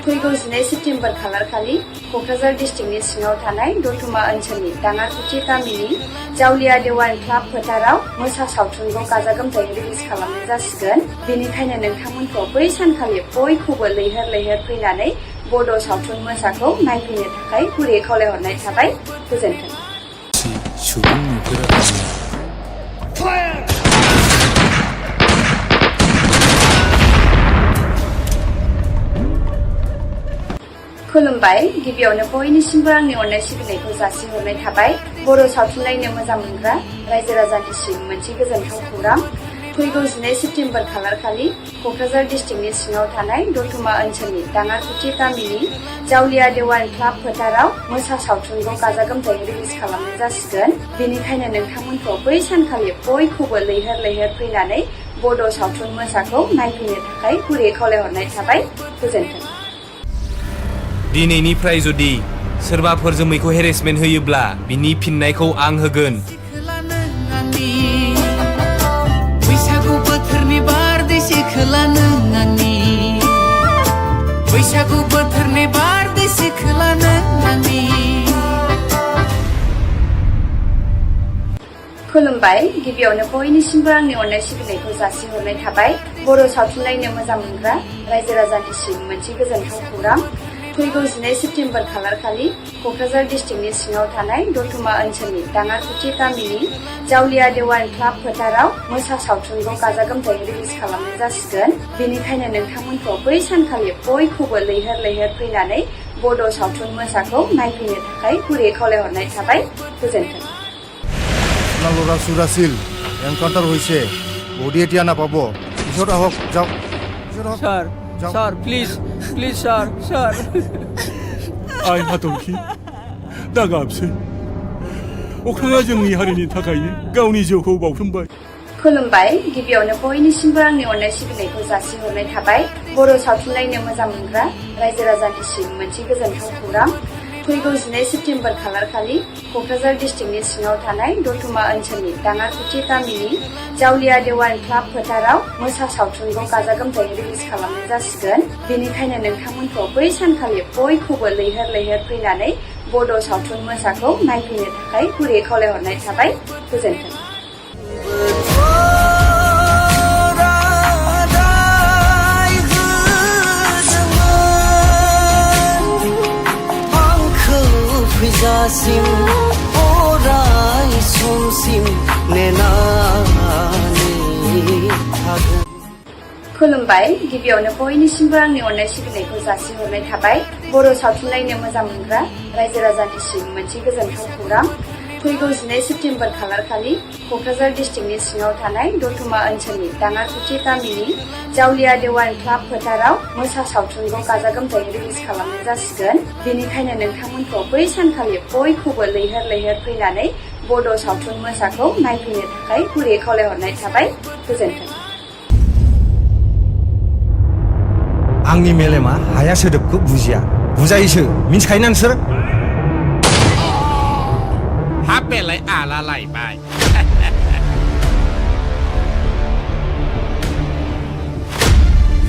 फैगौ 12 सेप्तेम्बर खालारखालि क'क्राझार डिस्ट्रिक्टनि सिङाव थानाय दतमा ओनसोलनि दाङारफुथि गामिनि जावलिया देवान क्लाब फोथाराव मोसा सावथुनखौ गाजा गोमजायै रिलिज खालामनाय जासिगोन बेनिखायनो नोंथांमोनखौ बै सानखालि बयखौबो लैहोर लैहोर फैनानै बड' सावथुन मोसाखौ नायफैनो थाखाय गुरैयै खावलायहरनाय थाबाय गोजोन्थों सुबुं नुफेराखै खुलुमबाय गिबियावनो बयनिसिमबो आंनि अननाय सिबिनायखौ जासिहरनाय थाबाय बर' सावथुन नायनो मोजां मोनग्रा रायजो राजानिसिम मोनसे गोजोनथाव खौरां फैगौ 12 सेप्तेम्बर खालारखालि क'क्राझार डिस्ट्रिक्टनि सिङाव थानाय दतमा ओनसोलनि दाङारफुथि गामिनि जावलिया देवान क्लाब फोथाराव मोसा सावथुनखौ गाजा गोमजायै रिलिज खालामनाय जासिगोन बेनिखायनो नोंथांमोनखौ बै सानखालि बयखौबो लैहोर लैहोर फैनानै बड' सावथुन मोसाखौ नायफैनो थाखाय गुरैयै खावलायहरनाय थाबाय गोजोन्थों दिनैनिफ्राय जुदि सोरबाफोर जोमैखौ हेरेसमेन्ट होयोब्ला बिनि फिननायखौ आं होगोन बैसागु बोथोरनि बारदै सिखोला नों आंनि बैसागु बोथोरनि बारदै सिख्लानो आंनि खुलुमबाय गिबियावनो बयनिसिमबो आंनि अननाय सिबिनायखौ जासिहरनाय थाबाय बर' सावथुन नायनो मोजां मोनग्रा रायजो राजानिसिम मोनसे गोजोनथाव खौरां फैगौ 12 सेप्तेम्बर खालारखालि क'क्राझार डिस्ट्रिक्टनि सिङाव थानाय दतमा ओनसोलनि दाङाखुथि गामिनि जावलिया देवान क्लाब फोथाराव मोसा सावथुनखौ गाजा गोमजायै रिलिज खालामनाय जासिगोन बेनिखायनो नोंथांमोनखौ बै सानखालि बयखौबो लैहोर लैहोर फैनानै बड' सावथुन मोसाखौ नायफैनो थाखाय गुरैयै खावलायहरनाय थाबाय गोजोन्थों আপোনালোকৰ চুৰাছিল এনকাউণ্টাৰ হৈছে বডি এতিয়া নাপাব পিছত আহক যাওক পিছত আহক স্যার যাও। Sir please please sir sir आइ हाथरखि दा गाबसै अख्राङा जोंनि हारिनि थाखायनो गावनि जिउखौ बाउसोमबाय खुलुमबाय गिबियावनो बयनिसिमबो आंनि अननाय सिबिनायखौ जासिहरनाय थाबाय बर' सावथुन नायनो मोजां मोनग्रा रायजो राजानिसिम मोनसे गोजोनथाव खौरां फैगौ 12 सेप्तेम्बर खालारखालि क'क्राझार डिस्ट्रिक्टनि सिङाव थानाय दतमा ओनसोलनि दाङाखुथि गामिनि जावलिया देवान क्लाब फोथाराव मोसा सावथुनखौ गाजा गोमजायै रिलिज खालामनाय जासिगोन बेनिखायनो नोंथांमोनखौ बै सानखालि बयखौबो लैहोर लैहोर फैनानै बड' सावथुन मोसाखौ नायफैनो थाखाय गुरैयै खावलायहरनाय थाबाय गोजोन्थों फैजासिम अराय समसिम नेनानै थागोन खुलुमबाय गिबियावनो बयनिसिमबो आंनि अननाय सिबिनायखौ जासिहरनाय थाबाय बर' सावथुन नायनो मोजां मोनग्रा रायजो राजानिसिम मोनसे गोजोनथाव खौरां फैगौ 12 सेप्तेम्बर खालारखालि क'क्राझार डिस्ट्रिक्टनि सिङाव थानाय दतमा ओनसोलनि दाङाखुथि गामिनि जावलिया देवान क्लाब फोथाराव मोसा सावथुनखौ गाजा गोमजायै रिलिज खालामनाय जासिगोन बेनिखायनो नोंथांमोनखौ बै सानखालि बयखौबो लैहोर लैहोर फैनानै बड' सावथुन मोसाखौ नायफैनो थाखाय गुरैयै खावलायहरनाय थाबाय गोजोन्थों आंनि मेलेमा हाया सोदोबखौ बुजिया बुजायोसो मिन्थिखायोना नोंसोर हाबेलाय आला लायबाय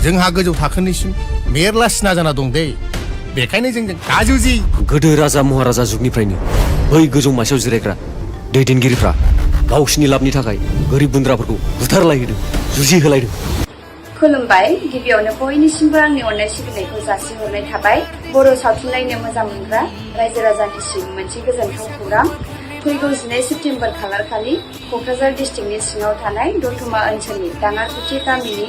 जोंहा गोजौ थाखोनिसिम मेरला सिना जाना दं दै बेखायनो जोंजों गाजुजि गोदो राजा महाराजा जुगनिफ्रायनो बै गोजौ मासियाव जिरायग्रा दैदेनगिरिफ्रा गावसिनि लाबनि थाखाय गोरिब गुन्द्राफोरखौ बुथारलायहोदों जुजिहोलायदों खुलुमबाय गिबियावनो बयनिसिमबो आंनि अननाय सिबिनायखौ जासिहरनाय थाबाय बर' सावथुन नायनो मोजां मोनग्रा रायजो राजानिसिम मोनसे गोजोनथाव खौरां फैगौ 12 सेप्तेम्बर खालारखालि क'क्राझार डिस्ट्रिक्टनि सिङाव थानाय दतमा ओनसोलनि दाङाखुथि गामिनि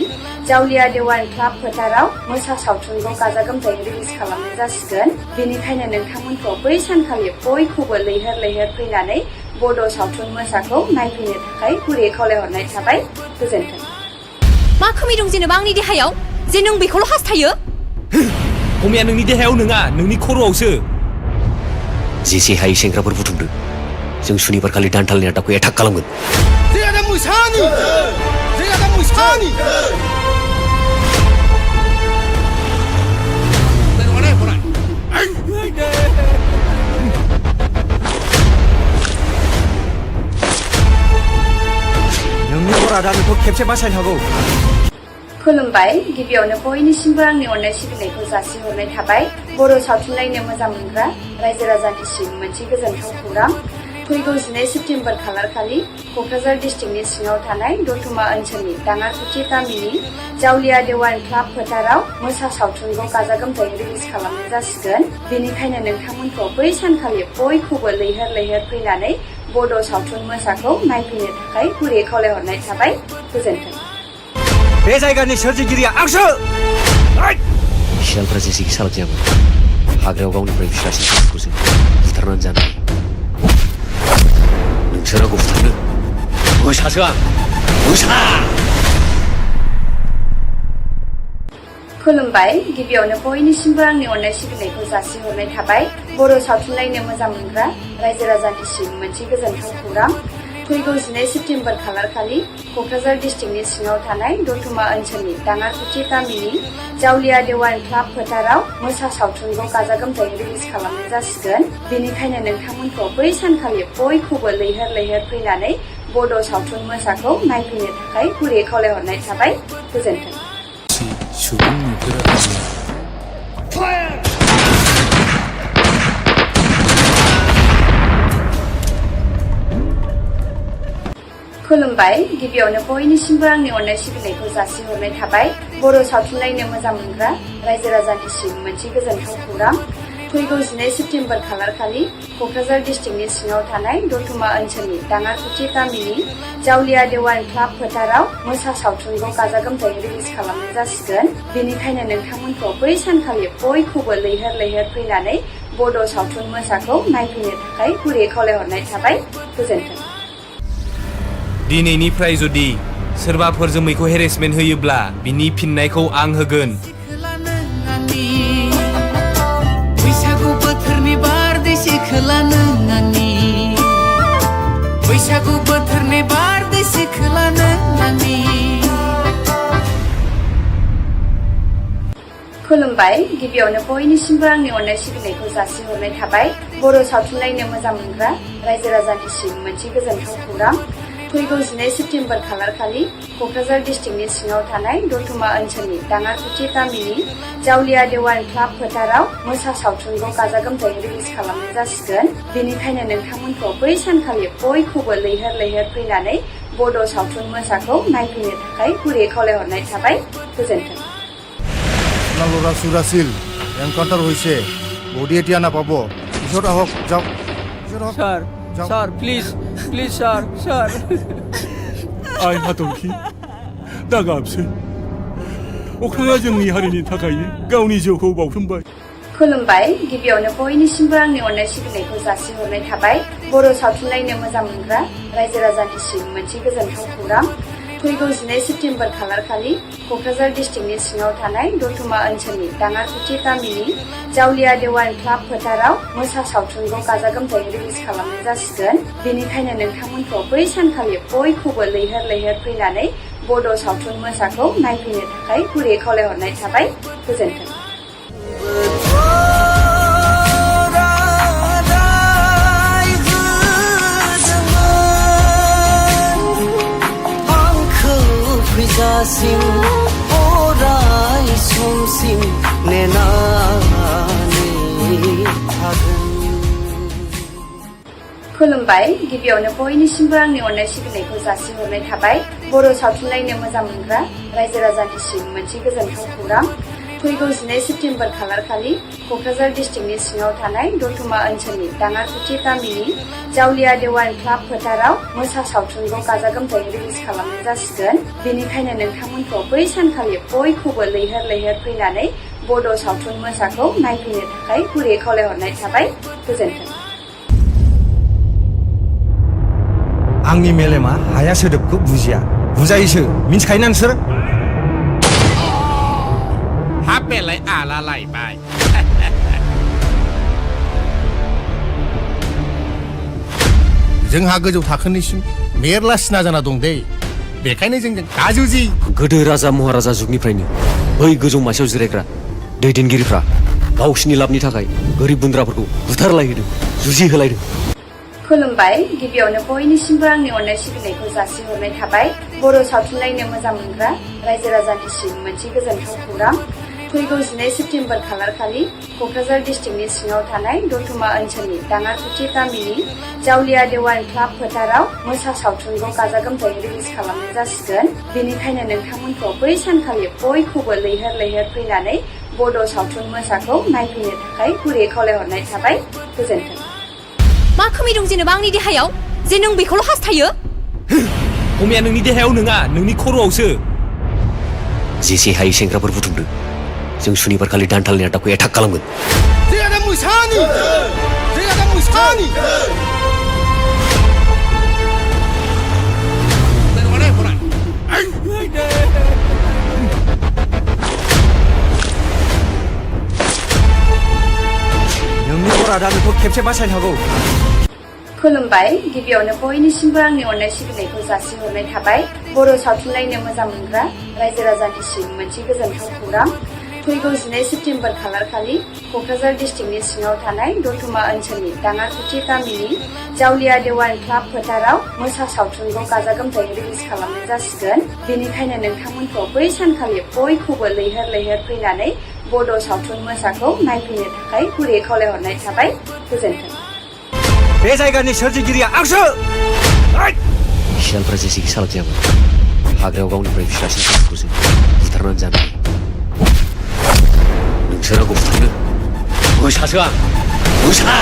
जावलिया देवान क्लाब फोथाराव मोसा सावथुनखौ गाजा गोमजायै रिलिज खालामनाय जासिगोन बेनिखायनो नोंथांमोनखौ बै सानखालि बयखौबो लैहोर लैहोर फैनानै बड' सावथुन मोसाखौ नायफैनो थाखाय गुरैयै खावलायहरनाय थाबाय गोजोन्थों मा खोमै दं जेनेबा आंनि देहायाव जे नों बेखौल' हास्थायो खमिया नोंनि देहायाव नङा नोंनि खर'आवसो जेसे हायै सेंग्राफोर बुथुमदों जों सुनिबार खालि दान्थालनि आड्डाखौ एटाक खालामगोन नोंनि बरादा नोंखौ खेबसे बासायनो हागौ खुलुमबाय गिबियावनो बयनिसिमबो आंनि अननाय सिबिनायखौ जासिहरनाय थाबाय बर' सावथुन नायनो मोजां मोनग्रा रायजो राजानिसिम मोनसे गोजोनथाव खौरां फैगौ 12 सेप्तेम्बर खालारखालि क'क्राझार डिस्ट्रिक्टनि सिङाव थानाय दतमा ओनसोलनि दाङाखुथि गामिनि जावलिया देवान क्लाब फोथाराव मोसा सावथुनखौ गाजा गोमजायै रिलिज खालामनाय जासिगोन बेनिखायनो नोंथांमोनखौ बै सानखालि बयखौबो लैहोर लैहोर फैनानै बड' सावथुन मोसाखौ नायफैनो थाखाय गुरैयै खावलायहरनाय थाबाय गोजोन्थों बे जायगानि सोरजिगिरिया आंसो सियालफ्रा जेसेखि सालाक जायामोन हाग्रायाव गावनिफ्राय फिसासिन जुनारखौसो बुथारनानै जानो नोंसोर आंखौ बुथारनो मोसासो आं मोसा खुलुमबाय गिबियावनो बयनिसिमबो आंनि अननाय सिबिनायखौ जासिहरनाय थाबाय बर' सावथुन नायनो मोजां मोनग्रा रायजो राजानिसिम मोनसे गोजोनथाव खौरां फैगौ 12 सेप्तेम्बर खालारखालि क'क्राझार डिस्ट्रिक्टनि सिङाव थानाय दतमा ओनसोलनि दाङाखुथि गामिनि जावलिया देवान क्लाब फोथाराव मोसा सावथुनखौ गाजा गोमजायै रिलिज खालामनाय जासिगोन बेनिखायनो नोंथांमोनखौ बै सानखालि बयखौबो लैहोर लैहोर फैनानै बड' सावथुन मोसाखौ नायफैनो थाखाय गुरैयै खावलायहरनाय थाबाय गोजोन्थों सुबुं नुफेराखैमोन खुलुमबाय गिबियावनो बयनिसिमबो आंनि अननाय सिबिनायखौ जासिहरनाय थाबाय बर' सावथुन नायनो मोजां मोनग्रा रायजो राजानिसिम मोनसे गोजोनथाव खौरां फैगौ 12 सेप्तेम्बर खालारखालि क'क्राझार डिस्ट्रिक्टनि सिङाव थानाय दतमा ओनसोलनि दाङारकुथि गामिनि जावलिया देवान क्लाब फोथाराव मोसा सावथुनखौ गाजा गोमजायै रिलिज खालामनाय जासिगोन बेनिखायनो नोंथांमोनखौ बै सानखालि बयखौबो लैहोर लैहोर फैनानै बड' सावथुन मोसाखौ नायफैनो थाखाय गुरैयै खावलायहरनाय थाबाय गोजोन्थों दिनैनिफ्राय जुदि सोरबाफोर जोमैखौ हेरेसमेन्ट होयोब्ला बिनि फिननायखौ आं होगोन बैसागु बोथोरनि बारदै सिखोला नों आंनि बैसागु बोथोरनि बारदै सिखोला नों आंनि खुलुमबाय गिबियावनो बयनिसिमबो आंनि अननाय सिबिनायखौ जासिहरनाय थाबाय बर' सावथुन नायनो मोजां मोनग्रा रायजो राजानिसिम मोनसे गोजोनथाव खौरां फैगौ 12 सेप्तेम्बर खालारखालि क'क्राझार डिस्ट्रिक्टनि सिङाव थानाय दतमा ओनसोलनि दाङारकुथि गामिनि जावलिया देवान क्लाब फोथाराव मोसा सावथुनखौ गाजा गोमजायै रिलिज खालामनाय जासिगोन बेनिखायनो नोंथांमोनखौ बै सानखालि बयखौबो लैहोर लैहोर फैनानै बड' सावथुन मोसाखौ नायफैनो थाखाय गुरैयै खावलायहरनाय थाबाय गोजोन्थों আপোনালোক চুৰাছিল এনকাউণ্টাৰ হৈছে বডি এতিয়া নাপাব পিছত আহক যাওক sir sir please please sir sir आइ हाथरखि दा गाबसै अख्राङा जोंनि हारिनि थाखायनो गावनि जिउखौ बाउसोमबाय खुलुमबाय गिबियावनो बयनिसिमबो आंनि अननाय सिबिनायखौ जासिहरनाय थाबाय बर' सावथुन नायनो मोजां मोनग्रा रायजो राजानिसिम मोनसे गोजोनथाव खौरां फैगौ 12 सेप्तेम्बर खालारखालि क'क्राझार डिस्ट्रिक्टनि सिङाव थानाय दतमा ओनसोलनि दाङारकुथि गामिनि जावलिया देवान क्लाब फोथाराव मोसा सावथुनखौ गाजा गोमजायै रिलिज खालामनाय जासिगोन बेनिखायनो नोंथांमोनखौ बै सानखालि बयखौबो लैहोर लैहोर फैनानै बड' सावथुन मोसाखौ नायफैनो थाखाय गुरैयै खावलायहरनाय थाबाय गोजोन्थों फैजासिम अराय समसिम नेनानै थागोन खुलुमबाय गिबियावनो बयनिसिमबो आंनि अननाय सिबिनायखौ जासिहरनाय थाबाय बर' सावथुन नायनो मोजां मोनग्रा रायजो राजानिसिम मोनसे गोजोनथाव खौरां फैगौ 12 सेप्तेम्बर खालारखालि क'क्राझार डिस्ट्रिक्टनि सिङाव थानाय दतमा ओनसोलनि दाङारकुथि गामिनि जावलिया देवान क्लाब फोथाराव मोसा सावथुनखौ गाजा गोमजायै रिलिज खालामनाय जासिगोन बेनिखायनो नोंथांमोनखौ बै सानखालि बयखौबो लैहोर लैहोर फैनानै बड' सावथुन मोसाखौ नायफैनो थाखाय गुरैयै खावलायहरनाय थाबाय गोजोन्थों आंनि मेलेमा हाया सोदोबखौ बुजिया बुजायोसो मिन्थिखायोना नोंसोर हाबेलाय आला लायबाय जोंहा गोजौ थाखोनिसिम मेरला सिना जाना दं दे बेखायनो जोंजों गाजुजि गोदो राजा महाराजा जुगनिफ्रायनो बै गोजौ मासियाव जिरायग्रा दैदेनगिरिफ्रा गावसिनि लाबनि थाखाय गोरिब गुन्द्राफोरखौ बुथारलायहोदों जुजिहोलायदों खुलुमबाय गिबियावनो बयनिसिमबो आंनि अननाय सिबिनायखौ जासिहरनाय थाबाय बर' सावथुन नायनो मोजां मोनग्रा रायजो राजानिसिम मोनसे गोजोनथाव खौरां फैगौ 12 सेप्तेम्बर खालारखालि क'क्राझार डिस्ट्रिक्टनि सिङाव थानाय दतमा ओनसोलनि दाङारकुथि गामिनि जावलिया देवान क्लाब फोथाराव मोसा सावथुनखौ गाजा गोमजायै रिलिज खालामनाय जासिगोन बेनिखायनो नोंथांमोनखौ बै सानखालि बयखौबो लैहोर लैहोर फैनानै बड' सावथुन मोसाखौ नायफैनो थाखाय गुरैयै खावलायहरनाय थाबाय गोजोन्थों मा खोमै दं जेनेबा आंनि देहायाव जे नों बेखौल' हास्थायो खमिया नोंनि देहायाव नङा नोंनि खर'आवसो जेसे हायै सेंग्राफोर बुथुमदों जों सुनिबार खालि दानथालनि आड्डाखौ एटाक खालामगोन नोंनि बरादा बेखौ खेबसे बासायनो हागौ खुलुमबाय गिबियावनो बयनिसिमबो आंनि अननाय सिबिनायखौ जासिहरनाय थाबाय बर' सावथुन नायनो मोजां मोनग्रा रायजो राजानिसिम मोनसे गोजोनथाव खौरां फैगौ 12 सेप्तेम्बर खालारखालि क'क्राझार डिस्ट्रिक्टनि सिङाव थानाय दतमा ओनसोलनि दाङारकुथि गामिनि जावलिया देवान क्लाब फोथाराव मोसा सावथुनखौ गाजा गोमजायै रिलिज खालामनाय जासिगोन बेनिखायनो नोंथांमोनखौ बै सानखालि बयखौबो लैहोर लैहोर फैनानै बड' सावथुन मोसाखौ नायफैनो थाखाय गुरै खावलायहरनाय थाबाय गोजोन्थों बे जायगानि सोरजिगिरिया आंसो सियालफ्रा जेसेखि सालाक जायामोन हाग्रायाव गावनिफ्राय फिसासिन सानखौसो बुथारनानै जानो नोंसोर आंखौ बुथारनो मोसासो आं मोसा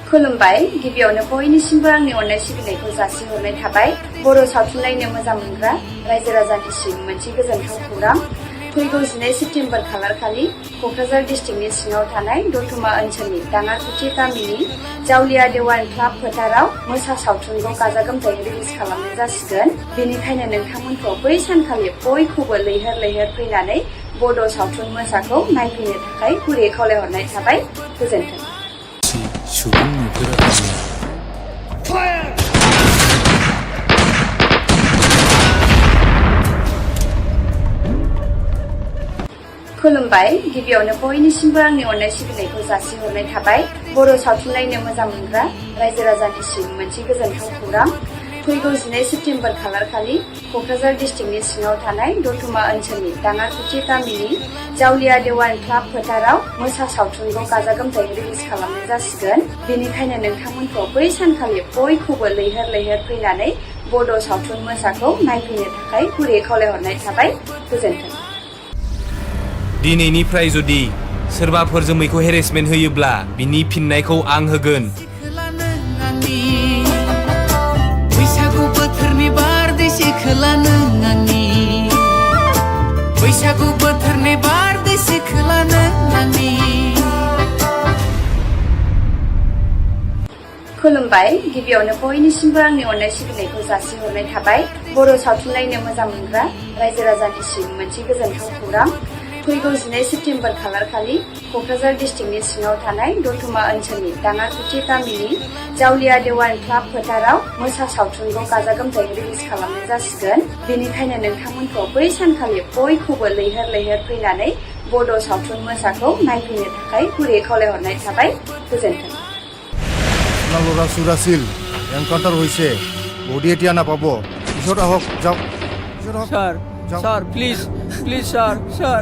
खुलुमबाय गिबियावनो बयनिसिमबो आंनि अननाय सिबिनायखौ जासिहरनाय थाबाय बर' सावथुन नायनो मोजां मोनग्रा रायजो राजानिसिम मोनसे गोजोनथाव खौरां फैगौ 12 सेप्तेम्बर खालारखालि क'क्राझार डिस्ट्रिक्टनि सिङाव थानाय दतमा ओनसोलनि दाङाखुथि गामिनि जावलिया देवान क्लाब फोथाराव मोसा सावथुनखौ गाजा गोमजायै रिलिज खालामनाय जासिगोन बेनिखायनो नोंथांमोनखौ बै सानखालि बयखौबो लैहोर लैहोर फैनानै बड' सावथुन मोसाखौ नायफैनो थाखाय गुरै खावलायहरनाय थाबाय गोजोन्थों सुबुं नुफेराखै खुलुमबाय गिबियावनो बयनिसिमबो आंनि अननाय सिबिनायखौ जासिहरनाय थाबाय बर' सावथुन नायनो मोजां मोनग्रा रायजो राजानिसिम मोनसे गोजोनथाव खौरां फैगौ 12 सेप्तेम्बर खालारखालि क'क्राझार डिस्ट्रिक्टनि सिङाव थानाय दतमा ओनसोलनि दाङाखुथि गामिनि जावलिया देवान क्लाब फोथाराव मोसा सावथुनखौ गाजा गोमजायै रिलिज खालामनाय जासिगोन बेनिखायनो नोंथांमोनखौ बै सानखालि बयखौबो लैहोर लैहोर फैनानै बड' सावथुन मोसाखौ नायफैनो थाखाय गुरै खावलायहरनाय थाबाय गोजोन्थों दिनैनिफ्राय जुदि सोरबाफोर जोमैखौ हेरेसमेन्ट होयोब्ला बिनि फिननायखौ आं होगोन बैसागु बोथोरनि बारदै सिख्ला नों आंनि बैसागु बोथोरनि बारदै सिख्ला नों आंनि खुलुमबाय गिबियावनो बयनिसिमबो आंनि अननाय सिबिनायखौ जासिहरनाय थाबाय बर' सावथुन नायनो मोजां मोनग्रा रायजो राजानिसिम मोनसे गोजोनथाव खौरां फैगौ 12 सेप्तेम्बर खालारखालि क'क्राझार डिस्ट्रिक्टनि सिङाव थानाय दतमा ओनसोलनि दाङाखुथि गामिनि जावलिया देवान क्लाब फोथाराव मोसा सावथुनखौ गाजा गोमजायै रिलिज खालामनाय जासिगोन बेनिखायनो नोंथांमोनखौ बै सानखालि बयखौबो लैहोर लैहोर फैनानै बड' सावथुन मोसाखौ नायफैनो थाखाय गुरै खावलायहरनाय थाबाय गोजोन्थों সোণালৰা চুৰাছিল এনকাউণ্টাৰ হৈছে বডি এতিয়া নাপাব পিছত আহক যাওক sir sir please please sir sir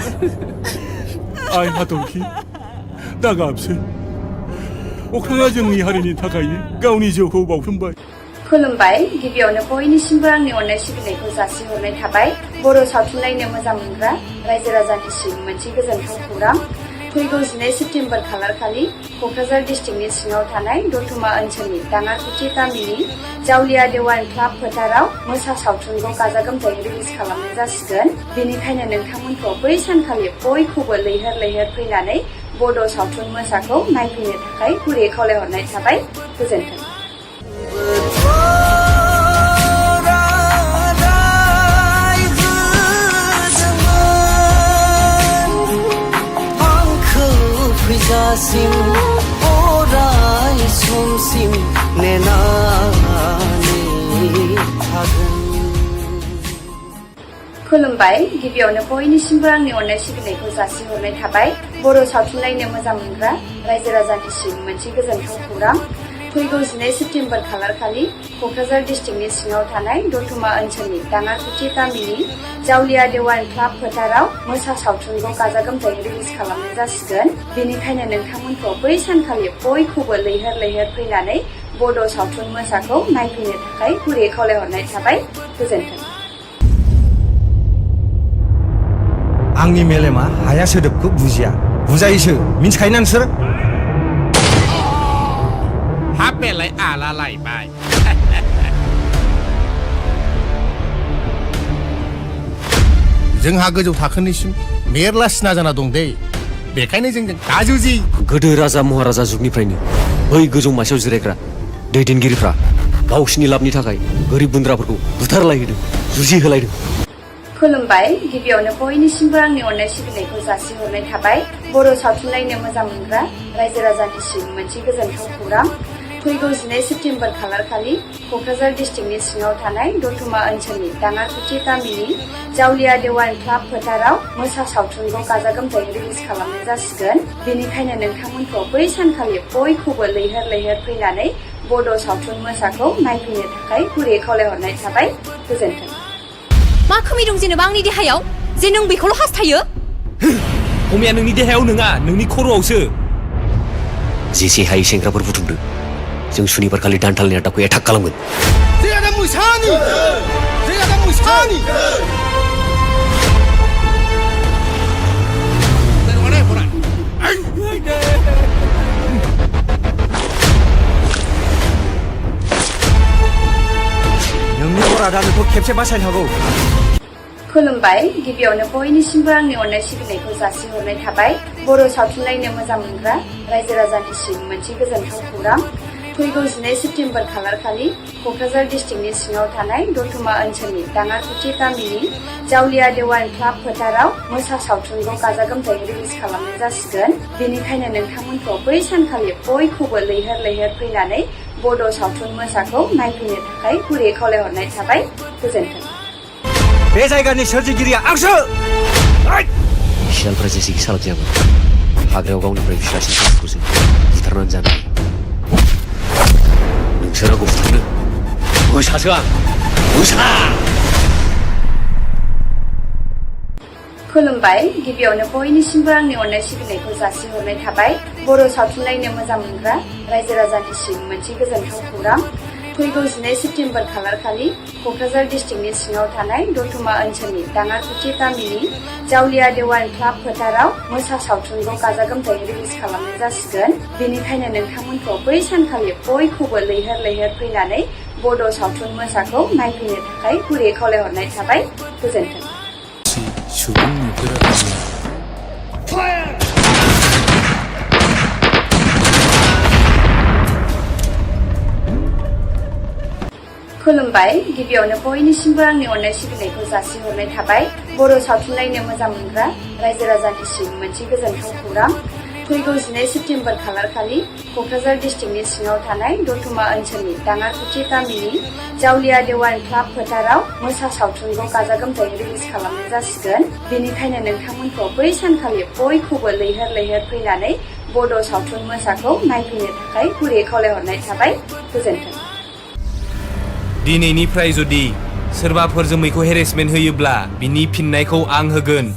आइ हाथरखि दा गाबसै अख्राङा जोंनि हारिनि थाखायनो गावनि जिउखौ बावसोमबाय खुलुमबाय गिबियावनो बयनिसिमबो आंनि अननाय सिबिनायखौ जासिहरनाय थाबाय बर' सावथुन नायनो मोजां मोनग्रा रायजो राजानिसिम मोनसे गोजोनथाव खौरां फैगौ 12 सेप्तेम्बर खालारखालि क'क्राझार डिस्ट्रिक्टनि सिङाव थानाय दतमा ओनसोलनि दाङाखुथि गामिनि जावलिया देवान क्लाब फोथाराव मोसा सावथुनखौ गाजा गोमजायै रिलिज खालामनाय जासिगोन बेनिखायनो नोंथांमोनखौ बै सानखालि बयखौबो लैहोर लैहोर फैनानै बड' सावथुन मोसाखौ नायफैनो थाखाय गुरै खावलायहरनाय थाबाय गोजोन्थों फैजासिम अराय समसिम नेनानै थागोन खुलुमबाय गिबियावनो बयनिसिमबो आंनि अननाय सिबिनायखौ जासिहरनाय थाबाय बर' सावथुन नायनो मोजां मोनग्रा रायजो राजानिसिम मोनसे गोजोनथाव खौरां फैगौ 12 सेप्तेम्बर खालारखालि क'क्राझार डिस्ट्रिक्टनि सिङाव थानाय दतमा ओनसोलनि दाङाखुथि गामिनि जावलिया देवान क्लाब फोथाराव मोसा सावथुनखौ गाजा गोमजायै रिलिज खालामनाय जासिगोन बेनिखायनो नोंथांमोनखौ बै सानखालि बयखौबो लैहोर लैहोर फैनानै बड' सावथुन मोसाखौ नायफैनो थाखाय गुरै खावलायहरनाय थाबाय गोजोन्थों आंनि मेलेमा हाया सोदोबखौ बुजिया बुजायोसो मिन्थिखायोना नोंसोर हाबेलाय आला लायबाय जोंहा गोजौ थाखोनिसिम मेरला सिना जाना दं दे बेखायनो जोंजों दाजुजि गोदो राजा महाराजा जुगनिफ्रायनो बै गोजौ मासियाव जिरायग्रा दैदेनगिरिफ्रा गावसिनि लाबनि थाखाय गोरिब गुन्द्राफोरखौ बुथारलायहोदों जुजिहोलायदों खुलुमबाय गिबियावनो बयनिसिमबो आंनि अननाय सिबिनायखौ जासिहरनाय थाबाय बर' सावथुन नायनो मोजां मोनग्रा रायजो राजानिसिम मोनसे गोजोनथाव खौरां फैगौ 12 सेप्तेम्बर खालारखालि क'क्राझार डिस्ट्रिक्टनि सिङाव थानाय दतमा ओनसोलनि दाङाखुथि गामिनि जावलिया देवान क्लाब फोथाराव मोसा सावथुनखौ गाजा गोमजायै रिलिज खालामनाय जासिगोन बेनिखायनो नोंथांमोनखौ बै सानखालि बयखौबो लैहोर लैहोर फैनानै बड' सावथुन मोसाखौ नायफैनो थाखाय गुरै खावलायहरनाय थाबाय गोजोन्थों मा खोमै दं जेनेबा आंनि देहायाव जे नों बेखौल' हास्थायो अमाया नोंनि देहायाव नङा नोंनि खर'आवसो जेसे हायै सेंग्राफोर बुथुमदो जों सुनिबार खालि दानथालनि आदाखौ एटाक खालामगोन नोंनि अरादा नोंखौ खेबसे बासायनो हागौ खुलुमबाय गिबियावनो बयनिसिमबो आंनि अननाय सिबिनायखौ जासिहरनाय थाबाय बर' सावथुन नायनो मोजां मोनग्रा रायजो राजानिसिम मोनसे गोजोनथाव खौरां फैगौ 12 सेप्तेम्बर खालारखालि क'क्राझार डिस्ट्रिक्टनि सिङाव थानाय दतमा ओनसोलनि दाङारकुथि गामिनि जावलिया देवान क्लाब फोथाराव मोसा सावथुनखौ गाजा गोमजायै रिलिज खालामनाय जासिगोन बेनिखायनो नोंथांमोनखौ बै सानखालि बयखौबो लैहोर लैहोर फैनानै बड' सावथुन मोसाखौ नायफैनो थाखाय गुरैयै खावलायहरनाय थाबाय गोजोन्थों बे जायगानि सोरजिगिरिया आंसो सियालफ्रा जेसेखि सालाक जायामोन हाग्रायाव गावनिफ्राय फिसासिन सानखौसो बुथारनानै जानो नोंसोर आंखौ बुथारनो मोसासो आं मोसा खुलुमबाय गिबियावनो बयनिसिमबो आंनि अननाय सिबिनायखौ जासिहरनाय थाबाय बर' सावथुन नायनो मोजां मोनग्रा रायजो राजानिसिम मोनसे गोजोनथाव खौरां फैगौ 12 सेप्तेम्बर खालारखालि क'क्राझार डिस्ट्रिक्टनि सिङाव थानाय दतमा ओनसोलनि दाङारकुथि गामिनि जावलिया देवान क्लाब फोथाराव मोसा सावथुनखौ गाजा गोमजायै रिलिज खालामनाय जासिगोन बेनिखायनो नोंथांमोनखौ बै सानखालि बयखौबो लैहोर लैहोर फैनानै बड' सावथुन मोसाखौ नायफैनो थाखाय गुरैयै खावलायहरनाय थाबाय गोजोन्थों सुबुं नुफेराखैमोन खुलुमबाय गिबियावनो बयनिसिमबो आंनि अननाय सिबिनायखौ जासिहरनाय थाबाय बर' सावथुन नायनो मोजां मोनग्रा रायजो राजानिसिम मोनसे गोजोनथाव खौरां फैगौ 12 सेप्तेम्बर खालारखालि क'क्राझार डिस्ट्रिक्टनि सिङाव थानाय दतमा ओनसोलनि दाङारकुथि गामिनि जावलिया देवान क्लाब फोथाराव मोसा सावथुनखौ गाजा गोमजायै रिलिज खालामनाय जासिगोन बेनिखायनो नोंथांमोनखौ बै सानखालि बयखौबो लैहोर लैहोर फैनानै बड' सावथुन मोसाखौ नायफैनो थाखाय गुरैयै खावलायहरनाय थाबाय गोजोन्थों दिनैनिफ्राय जुदि सोरबाफोर जोमैखौ हेरेसमेन्ट होयोब्ला बिनि फिननायखौ आं होगोन